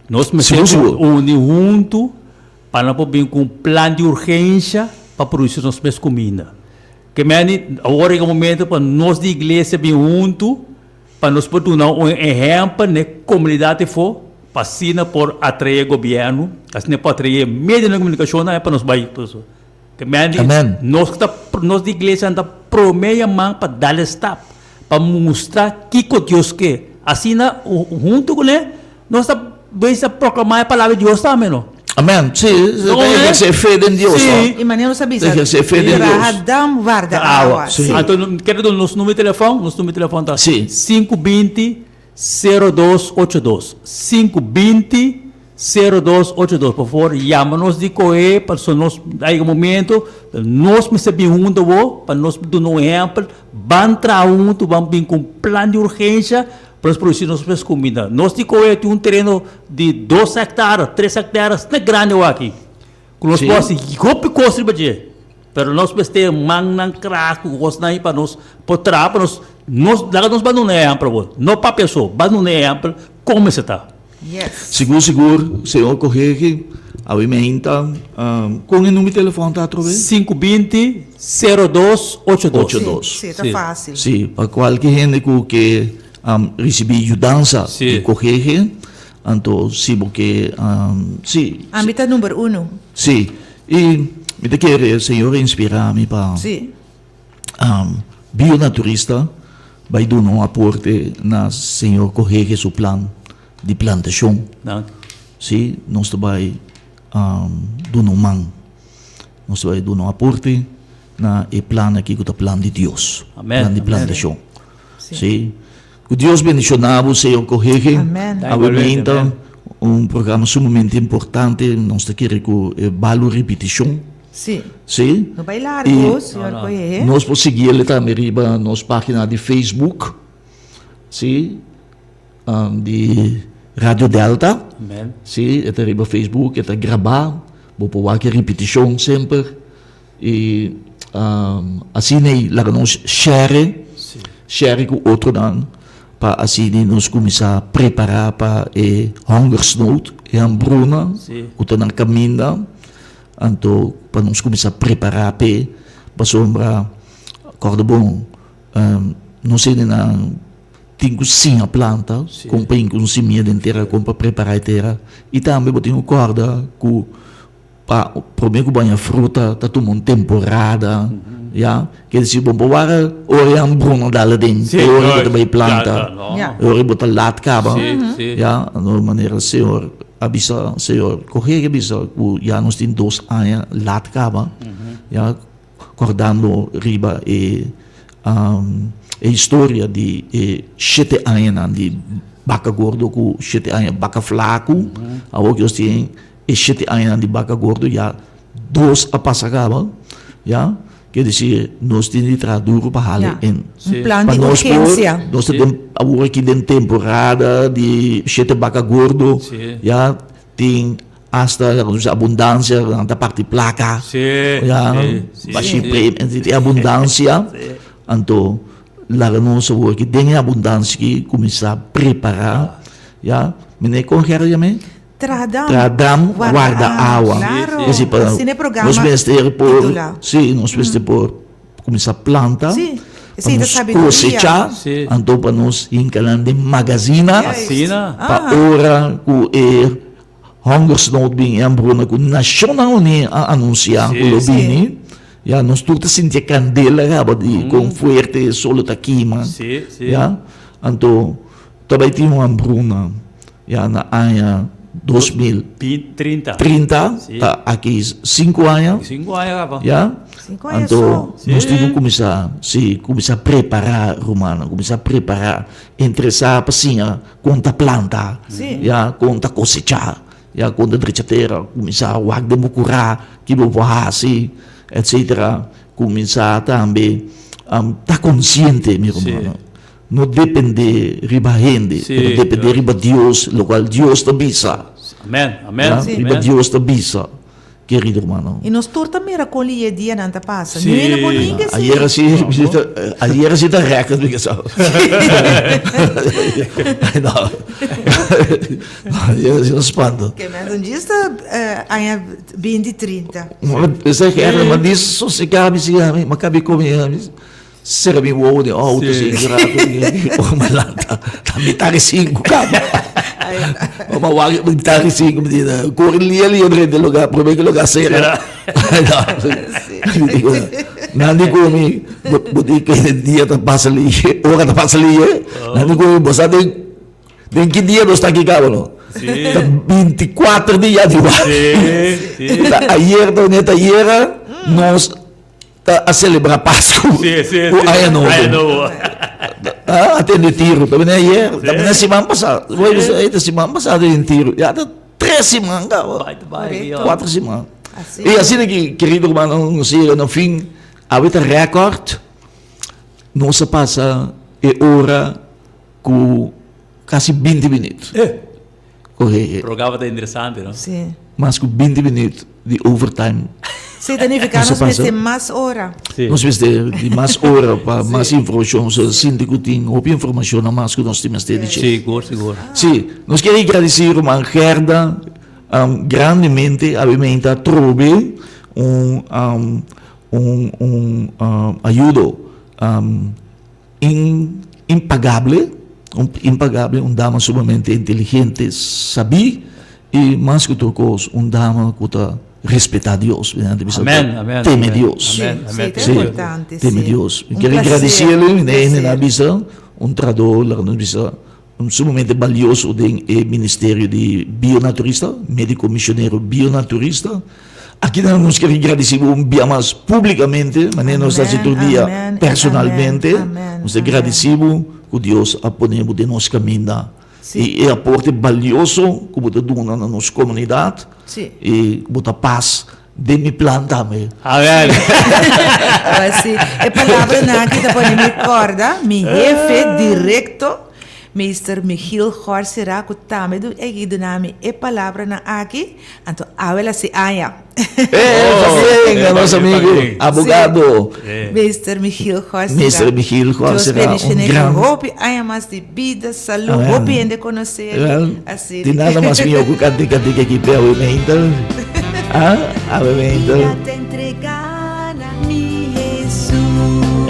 Nos mester uni hunto pa nos por bin cu un plan di urgencia pa produci nos mes cuminda. Ke meni, awor a yega un momento pa nos di iglesia bin hunto. Pa nos por duna un ehèmpel na e komunidat efo, pa asina por atraé gobièrnu, asina por atraé medionan di komunikashon tambe pa nos bai. Ke men di nos ku ta nos di iglesia ta promé yamá pa dal e stap, pa mustra kiko Dios ke. Asina huntu kuné nos ta bisa proklamá e palabra di Dios tambe no. Amen. Sí, ta ehersé fe den Dios. Sí. I manera nos a bisa, Ta ehersé fe den Dios. Traha dam, warda awa. Sí. Anto, kere duna nos numero di telefòn? Nos numero di telefòn ta Sí. 520 0282. 520 0282. Por favor, yama nos di kohe, pasobra nos a yega momento, nos mester bin huntu awor pa nos duna un ehèmpel. Ban traha huntu, ban bin ku un plan di urgensha Pa nos produci nos mes cuminda. Nos di Koe tin un tereno di dos hectare, tres hectare, asina grandi awo aki. Cu nos por haci hopi cos riba dje. Pero nos mester mannan kras cu cosnan ahi pa nos por traha pa nos, nos, laga nos ban duna e ehempel awor. No papia so, ban duna e ehempel con mester ta. Yes. Sigur sigur señor Cogeji awe mi ainta con e numero di telefon ta atrobe? 520 0282. 82. Sí, ta fácil. Sí, pa cualke hende cu ke ricibi yudansa di Cogeji, anto si bo ke sí. Ami ta number uno. Sí, y mi ta kere Señor a inspira mi pa. Sí. Bionaturista bai duna un aporte na señor Cogeje su plan di plantashon. Sí, nos ta bai duna un man. Nos ta bai duna un aporte na e plan aki ku ta plan di Dios. Plan di plantashon. Sí. Ku Dios bendishoná bo, señor Cogeje. Awe meinta un programa sumamente importante. Nos ta kere ku e balu ripitishon. Sí. Sí. No bai largo, señor Cogeje. Nos por siguiele tambe riba nos página di Facebook. Sí. Di Radio Delta. Amen. Sí, e ta riba Facebook, e ta grabá. Bo por wak e ripitishon semper. I asina ei laga nos share, share ku otronan. Pa asina nos kuminsá prepará pa e hongersnood, e hambruna ku ta na kaminda. Anto pa nos kuminsá prepará p'e, pasobra kòrda bon, nos hendenan tin ku siña planta, kon pa hinka un simia den tera, kon pa prepará e tera. I tambe bo tin ku kòrda ku Pa prome ku baña fruta ta tuma un temporada, ya. Ker disi bo por wara ora e hambruna dal aden, e ora bo ta bai planta, e ora bo ta lat kaba, ya. Anto manera Señor a bisa, Señor kohe a bisa ku ya nos tin dos aña lat kaba, ya, kordando riba e e historia di e shete añanan di baka gordo ku shete aña baka flaku, awor ku nos tin. E shete añanan di baka gordo ya dos a pasa kaba, ya. Ke disi nos tin di traha duro pa hala Ya, en. un plan Pa di nos por, urgensia. nos ta den awor aki den temporada di shete baka gordo, Sí. ya. Tin hasta nos bisa abundansia, nan ta parti plaka, Sí, ya. sí, sí, Bashi sí. premio, tin abundansia. Sí. Anto laga nos awor aki den e abundansia aki kuminsá prepará, ya. Mene kon Gerda yam'é? Traha dam, Traha dam, warda awa. Claro, Esi pa asina e programa nos mester por, titula. si, nos mester por kuminsá planta, Sí, pa esei ta nos sabiduria. kosechá, Sí. anto pa nos hinka nan den magazina, Juist. Asina. pa Aha. ora ku e hongersnood bin, e hambruna ku Nashonnan Uní a anunsiá ku lo Sí. bini, ya nos tur ta sinti e kandela kaba di kon fuerte e solo ta kima, Sí, sí. ya. Anto ta bai tin un hambruna. Ya na aña 2030, 30. ta aki sinku aña. Sinku aña kaba. Ya. Sinku aña Anto so. nos tin ku kuminsá, si, kuminsá prepará rumannan, kuminsá prepará, interesá pa siña kon ta planta, ya, kon ta kosechá, ya, kon ta drecha tera, kuminsá wak den bo kurá, ki bo por hasi, etsetera. Kuminsá tambe ta konsiente, mi rumannan. No depende riba hende, Sí, pero depende riba Dios, locual Dios ta bisa. Amen, amen, Ya, sí. Riba Dios ta bisa, querido hermano. I nos tur ta mira kon li e dianan ta pasa. Sí. Ni hende por ninga esei. Ayer así, ayer así ta record mi sa. No. Ayer así no spanto. Ke men un djis ta aña binti trinta. Esei Gerda, ma dis sosegá mi si ami, ma kabi komi ami. Sera mi wowo den auto si rato ora mi lanta ta mitar di sinku kaba. Ora mi wak mitar di sinku mi di kore lia lia drenta e lugar prome ku e lugar sera. Nan di ku mi bo tin ke dia ta pasa lihe ora ta pasa lihe nan di ku mi bo sa den den ki dia nos ta aki kaba no ta binti kuater dia di wak ta ayer ta net ayera nos Ta a celebra Pascu Sí, sí, ku sí. Aña Nobo. Aña Nobo. Ah, a tende tiro. Ta bini ayer, ta bini siman pasá. Sí. Bo bisa, ey, ta siman pasá ta den tiro. Ya ta tres siman kaba. Bai ta bai, yo. Cuatro siman. Así. Y asina ki, querido hermano, nos yega na fin. Awe ta record. Nos a pasa e ora ku casi binti minuut. Eh. Kohe. Programa ta interesante, no? Sí. Mas ku binti minuut di overtime. Sí, ta nifiká nos mester mas ora. Sí. Nos mester di mas ora pa mas informashon. So sinti ku tin hopi informashon na mas ku nos tin mester di dje. Sigur, sigur. Sí, nos kier gradisí ruman Gerda grandemente. Abi meinta atrobe un un un ayudo Impagable, un impagable, un dama sumamente inteligente, sabí i mas ku tur kos un dama ku ta respetá Dios. Mi nan ta bisa Amen, amen, teme amen, Dios. amen, Sí, amen. sí, ta Sí, importante, teme sí. Dios. Mi Un quiere placer, gradiciele, un mi nan a placer. bisa un trahador, laga nos bisa un sumamente balioso den e ministerio di bionaturista, medico misionero bionaturista. Aki nan nos ker gradisi bo un bia mas publicamente, manera nos ta hasi tur dia personalmente. Nos ta gradisi bo ku Dios a pone bo den nos kaminda i e aporte balioso ku bo ta duna na nos komunidat i bo ta pas Den mi plan tambe. Amen. Awor si, e palabranan aki ta pone mi korda, mi hefe direkto. Meester Michiel Gorsera ku tambe du egi duna mi e palabranan aki, anto awe la si aña. Eh, nos amigo, abogado. Meester Michiel Gorsera. Meester Michiel Gorsera, Dios un gran. Hopi aña mas di bida, salud, hopi hende conoce. Así. Tin nada mas mihó ku kantika tika aki pe awe meinta. Ah, awe meinta. Vida te entrega na mi Jesus.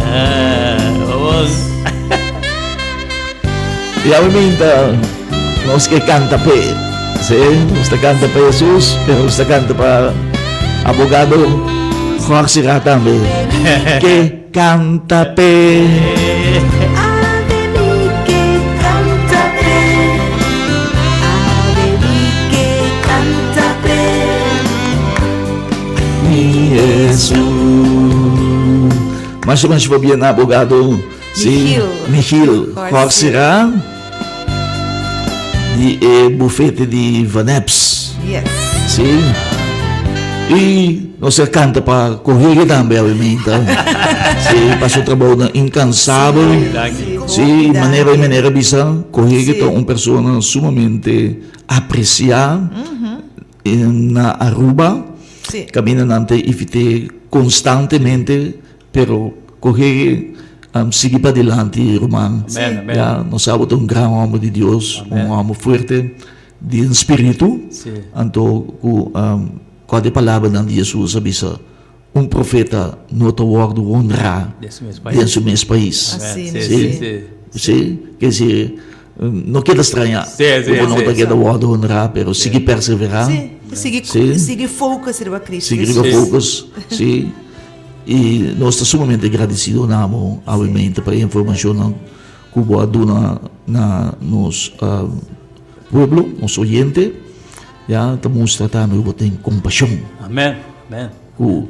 Ah, vamos. Y awe meinta nos ke kanta pe. Sí, nos ta kanta pa Jesus, pero nos ta kanta pa abogado Jorge Sira tambe. Ke kanta pe. Mi Jesus. Masha masha pabien na abogado. Sí, Michiel Jorge Sira di e bufete di Van Eps. Yes. Sí. Y nos a canta pa Cohege tambe obviamente. Sí, pa su trabou nan incansabel. Sí, manera y manera bisa, Cohege ta un persona sumamente aprecia na Aruba. Sí. Caminda nan ta invite constantemente. Pero coge sigui padilanti ruman. Amen, amen. Ya, nos sa bo ta un gran homber di Dios, Amen. un homber fuerte di un spiritu. Sí. Anto cu cua di palabranan di Jesus a bisa, un profeta no ta wordo honra Den su mes pais. den su mes pais. Amen. Asina, Sí, sí. sí, sí. Sí, ke decir, no keda straña Sí, sí, cu bo no sí. ta keda wordo honra, pero sigui persevera. Sí, sigui, Sí. sigui focus riba Cristo. Sigui riba Sí. focus, sí. I nos ta sumamente gradisido na bo awemente pa e informashonnan ku bo a duna na nos pueblo, nos oyente. Ya ta mustra tambe ku bo tin kompashon. Amen, amen. Ku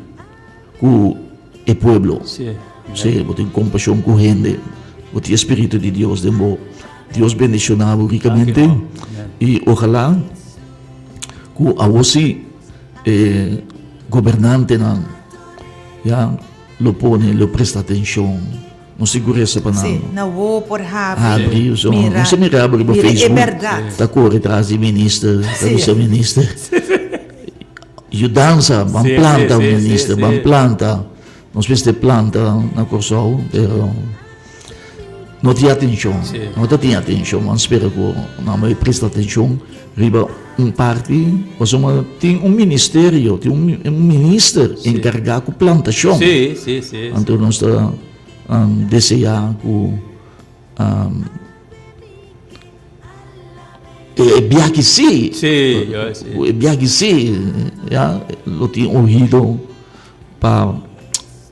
ku e pueblo. Si. Si, bo tin kompashon ku hende. Bo tin e spiritu di Dios den bo. Dios bendishoná bo rikamente. I ojalá ku awor si e gobernantenan ya lo pone, lo presta atencion. No siguresa pa nan. Sí, na wo por habri. Habri, so, mira, no se mira riba mira, Facebook. E berdad. Ta corre tras di minister, ta bisa minister. Yudansa, ban planta minister, ban planta. Nos mester planta na Kòrsou, pero no tin atenshon. No ta tin atenshon. Nan spera ku nan bai presta atenshon riba un parti, pasobra tin un ministerio, tin un minister enkargá ku plantashon. Anto nos ta deseá ku E biaha si, e biaha si, ya, lo tin ohido pa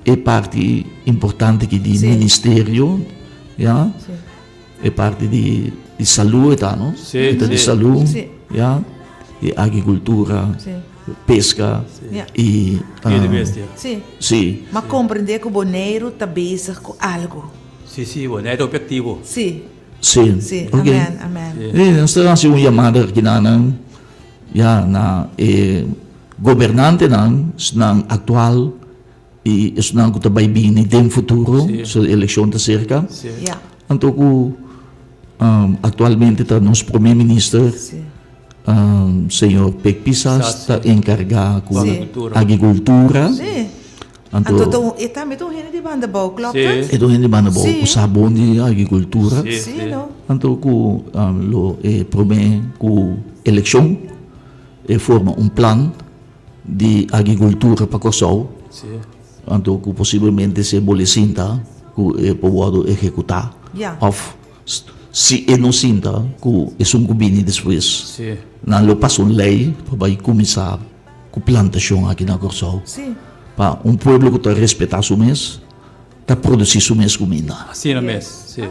e parti importante aki di ministerio, ya, e parti di salú e ta, no? E ta di salú, ya, di agrikultura, peska i. Si. Ma komprendé ku Boneiru ta bezig ku algu. Si, si, Boneiru ta hopi aktivo. Si. Si. Si, Ok. amen, amen. Si. Nos ta hasi un yamada aki na nan, ya na e gobernantenan, esnan aktual i esnan ku ta bai bini den futuro, Si. so elekshon ta serka. Si. Ya. Anto ku aktualmente ta nos prome minister, Si. señor Pek Pisas, Pisas, ta si. enkargá ku Si. agrikultura. Si. Anto, Anto ta un, e tambe ta un hende di banda bou, klopt het? E ta un hende di banda bou Sí. ku sa bon di agrikultura. Sí, Sí, sí. no? Anto ku lo e promé ku elekshon e forma un plan di agrikultura pa Kòrsou. Sí. Anto ku posiblemente si e bole sinta ku e por wòrdu ehekutá. Ya. Òf si e no sinta ku esun ku bini despues. Sí. Nan lo pasa un lei pa bai kuminsá. Ku plantashon aki na Kòrsou. Sí. Pa un pueblo ku ta respetá su mes, ta produsí su mes kuminda. Asina mes, sí.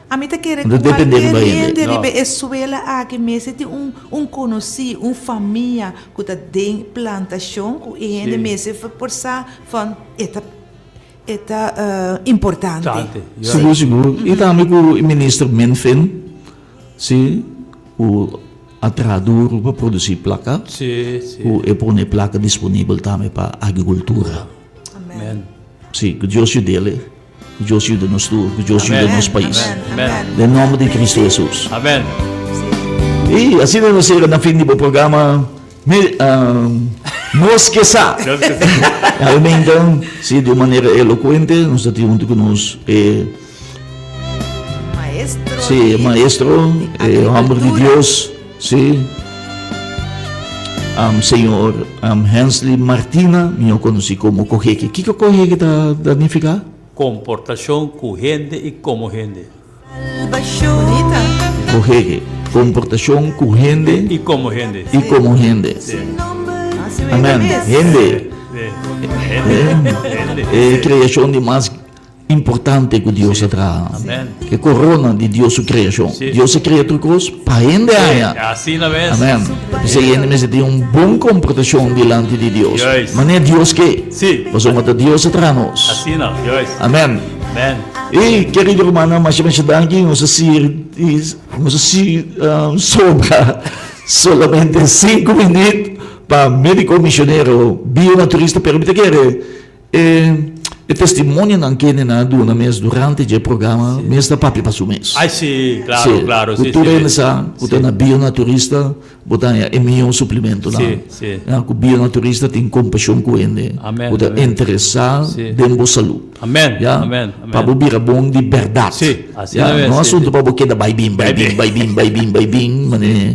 Ami ta kere No depende kualker riba hende. hende No. riba e suela aki mester tin un un konosí, un famia ku ta den plantashon ku e hende Sí. mester por sa van e ta e ta importante. Importante, ja. Sigur, sigur. I tambe ku e minister Minfin, sí, ku a traha duru pa produsí plaka, Sí, sí. ku e pone plaka disponibel tambe pa agrikultura. Amen. Sí, ku Dios yud'el. Ku Dios yuda nos tur, ku Dios yuda nos pais. Amen. Den nomber di Cristo Jesus. Amen. I asina nos yega na fin di bo programa Mi, nos ke sa. Realmente, si, di un manera elocuente nos ta tin hunto ku nos e Maestro. Si, maestro, e homber di Dios, si. Señor Hensley Martina, mihó konosí komo Koheke. Kiko Koheke ta nifiká? Komportashon ku hende i komo hende. Bonita. Koheke, komportashon ku hende i komo hende. I komo hende. Amen. Hende. E kreashon di mas importante ku Dios a traha. E korona di Dios su kreashon. Dios a krea tur kos pa hende haña. Amen. P'esei hende mester tin un bon komportashon dilanti di Dios. Manera Dios ke. Pasobra ta Dios a traha nos. Amen. E kerido rumannan, masha masha danki. Nos a sir, nos a sir sobra solamente sinku minüt pa médiko misionero bionaturista, pero mi ta kere e e testimonionan kende nan a duna mes durante dje programa mes ta papia pa su mes. Ay si, claro, claro, si, si. Ku tur hende sa ku ta na bionaturista Bo ta haña e mihó suplimentonan. Sí, sí. Ya, ku bionaturista tin kompashon ku hende. Amen, Ku ta amen. interesá Sí. den bo salú. Amen, Ya, amen, amen. pa bo bira bon di bèrdat. Sí, asina Ya, mes, no sí, asuntu sí. pa bo keda bai bin, bai bin, bai bin, bai bin, bai bin, manera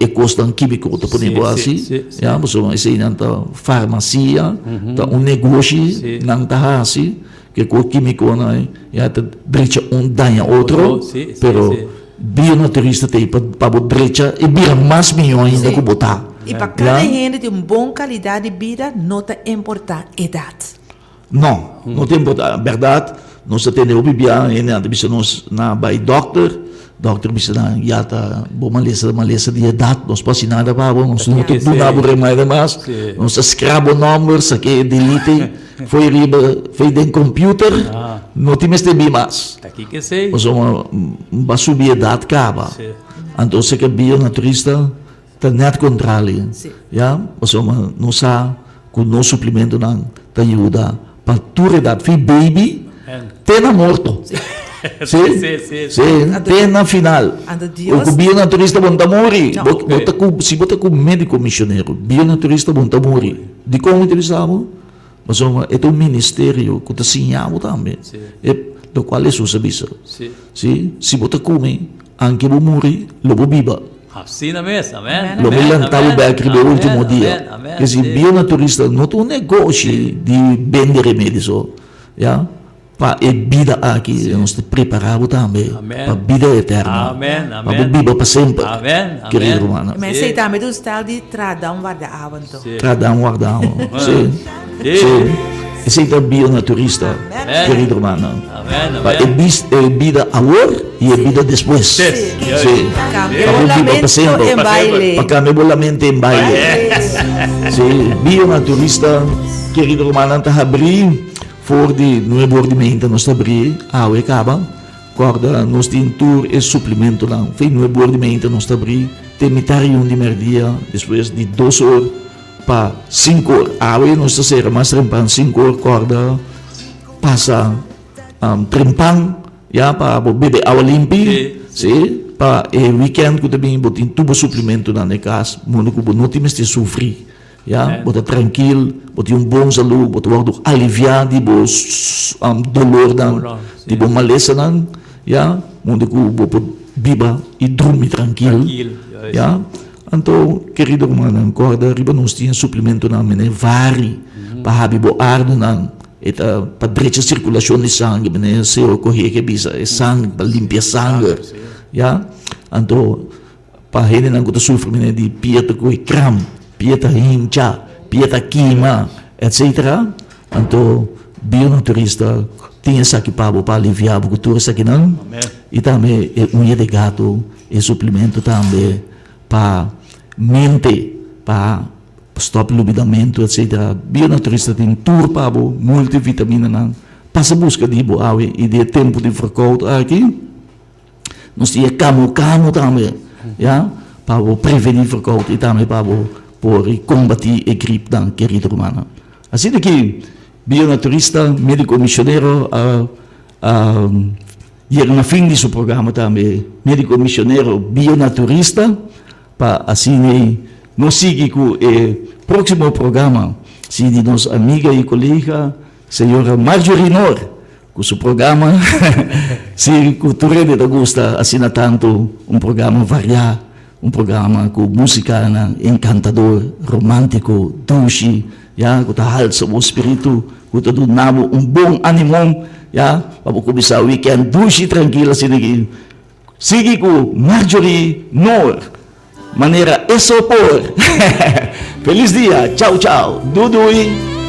e kosnan kímiko ta pone Sí, bo sí, hasi. sí, sí. Ya, pasobra eseinan ta farmasia, ta un negoshi Sí. nan ta hasi. Ke kos kimikonan ya ta drecha un daña otro, Otro, sí, sí, pero sí. bionaturista ta ei pa bo drecha i bira mas mihó ainda ku bo ta. I pa kada Ya? hende tin un bon kalidat di bida no ta importá edat. No, no ta importá. Bèrdat, nos ta tende hopi bia hende nan ta bisa nos nan a bai dòkter, dòkter bisa nan ya ta bo malesa ta malesa di edat, nos por hasi nada pa bo, nos no ta duna bo remedi mas, nos ta skrap bo nòmber, sak'é, delete. Foi riba, foi den computer, no tin mester bi mas. Ta kiko esei? Pasobra bo a subi edat kaba. Sí. Anto si ke bionaturista ta net kontrali. Sí. Ya, pasobra nos sa ku nos suplimentonan ta yuda pa tur edat, fi baby te na morto. Sí. Sí, Sí, sí, sí, te na final. Anto Dios. Ku bionaturista bo no ta muri. No. Bo, bo ta ku, si bo ta ku médiko misionero, bionaturista bo no ta muri. Dikon mi ta bisa bo? Pasobra e ta un ministerio ku ta siña bo tambe e lokual Hesus a bisa. Sí, si bo ta kume, anke bo muri, lo bo biba. Asina mes, amen. Lo bo lanta bo bek riba e ultimo dia. Kesi bionaturista no ta un negoshi di bende remedi so, ya. Pa e bida aki nos ta prepara bo tambe pa bida eterno, pa bo biba pa semper, kerido rumannan. Ma esei tambe ta un stijl di traha dam warda awa anto. Traha dam warda awa, si, si. Esei ta bionaturista, kerido rumannan. Pa e bida awor i e bida despues. Si. Pa bo biba pa semper. Pa kambia bo lamento en baile. Si, bionaturista, kerido rumannan, ta habri. For di nuebe or di meinta nos ta abri awe kaba. Kòrda nos tin tur e suplimentonan. Fei nuebe or di meinta nos ta abri te mitar i un di mèrdia, despues di dos or pa sinku or. Awe nos ta sera mas trempan sinku or, kòrda pasa trempan ya pa bo bebe awa limpi, si, pa e wikènt ku ta bini bo tin tur bo suplimentonan na e kas, modo ku bo no tin mester sufri. Ya, bo ta trankil, bo tin un bon salú, bo ta wòrdu aliviá di bo dolornan, di bo malesanan, ya, unda ku bo por biba i drumi trankil, ya. Anto, kerido rumannan, kòrda riba nos tin e suplimentonan mene vari pa habi bo ardunan, e ta pa drecha sirkulashon di sanger, mene Seo Koheke bisa, e sanger, pa limpia sanger, ya. Anto. Pa hendenan ku ta sufri manera di pia ta kohe kram, pia ta hincha, pia ta kima, etcetera, anto bionaturista tin esaki pa bo pa alivia bo ku tur esakinan. I tambe e uña di gato, e suplemento tambe pa mente, pa stòp lubidamentu, etcetera. Bionaturista tin tur pa bo, multivitaminanan. Pasa buska di bo awe i di e tempu di verkoud aki. Nos tin e kamo kamo tambe, ya, pa bo prevení verkoud i tambe pa bo por kombatí e gripnan, kerido rumannan. Asina ki. Bionaturista, médiko misionero a a yega na fin di su programa tambe. Médiko misionero, bionaturista, pa asina nos sigui ku e próksimo programa, si di nos amiga i kolega señora Marjorie Noor ku su programa si ku tur hende ta gusta asina tantu, un programa variá. Un programa ku musikanan enkantador, romántiko, dushi, ya, ku ta halsa bo spiritu, ku ta duna bo un bon animon, ya, pa bo kuminsá wikènt dushi trankil asina aki. Sigui ku Marjorie Noor, manera e so por. Felis dia, chau chau, dudui.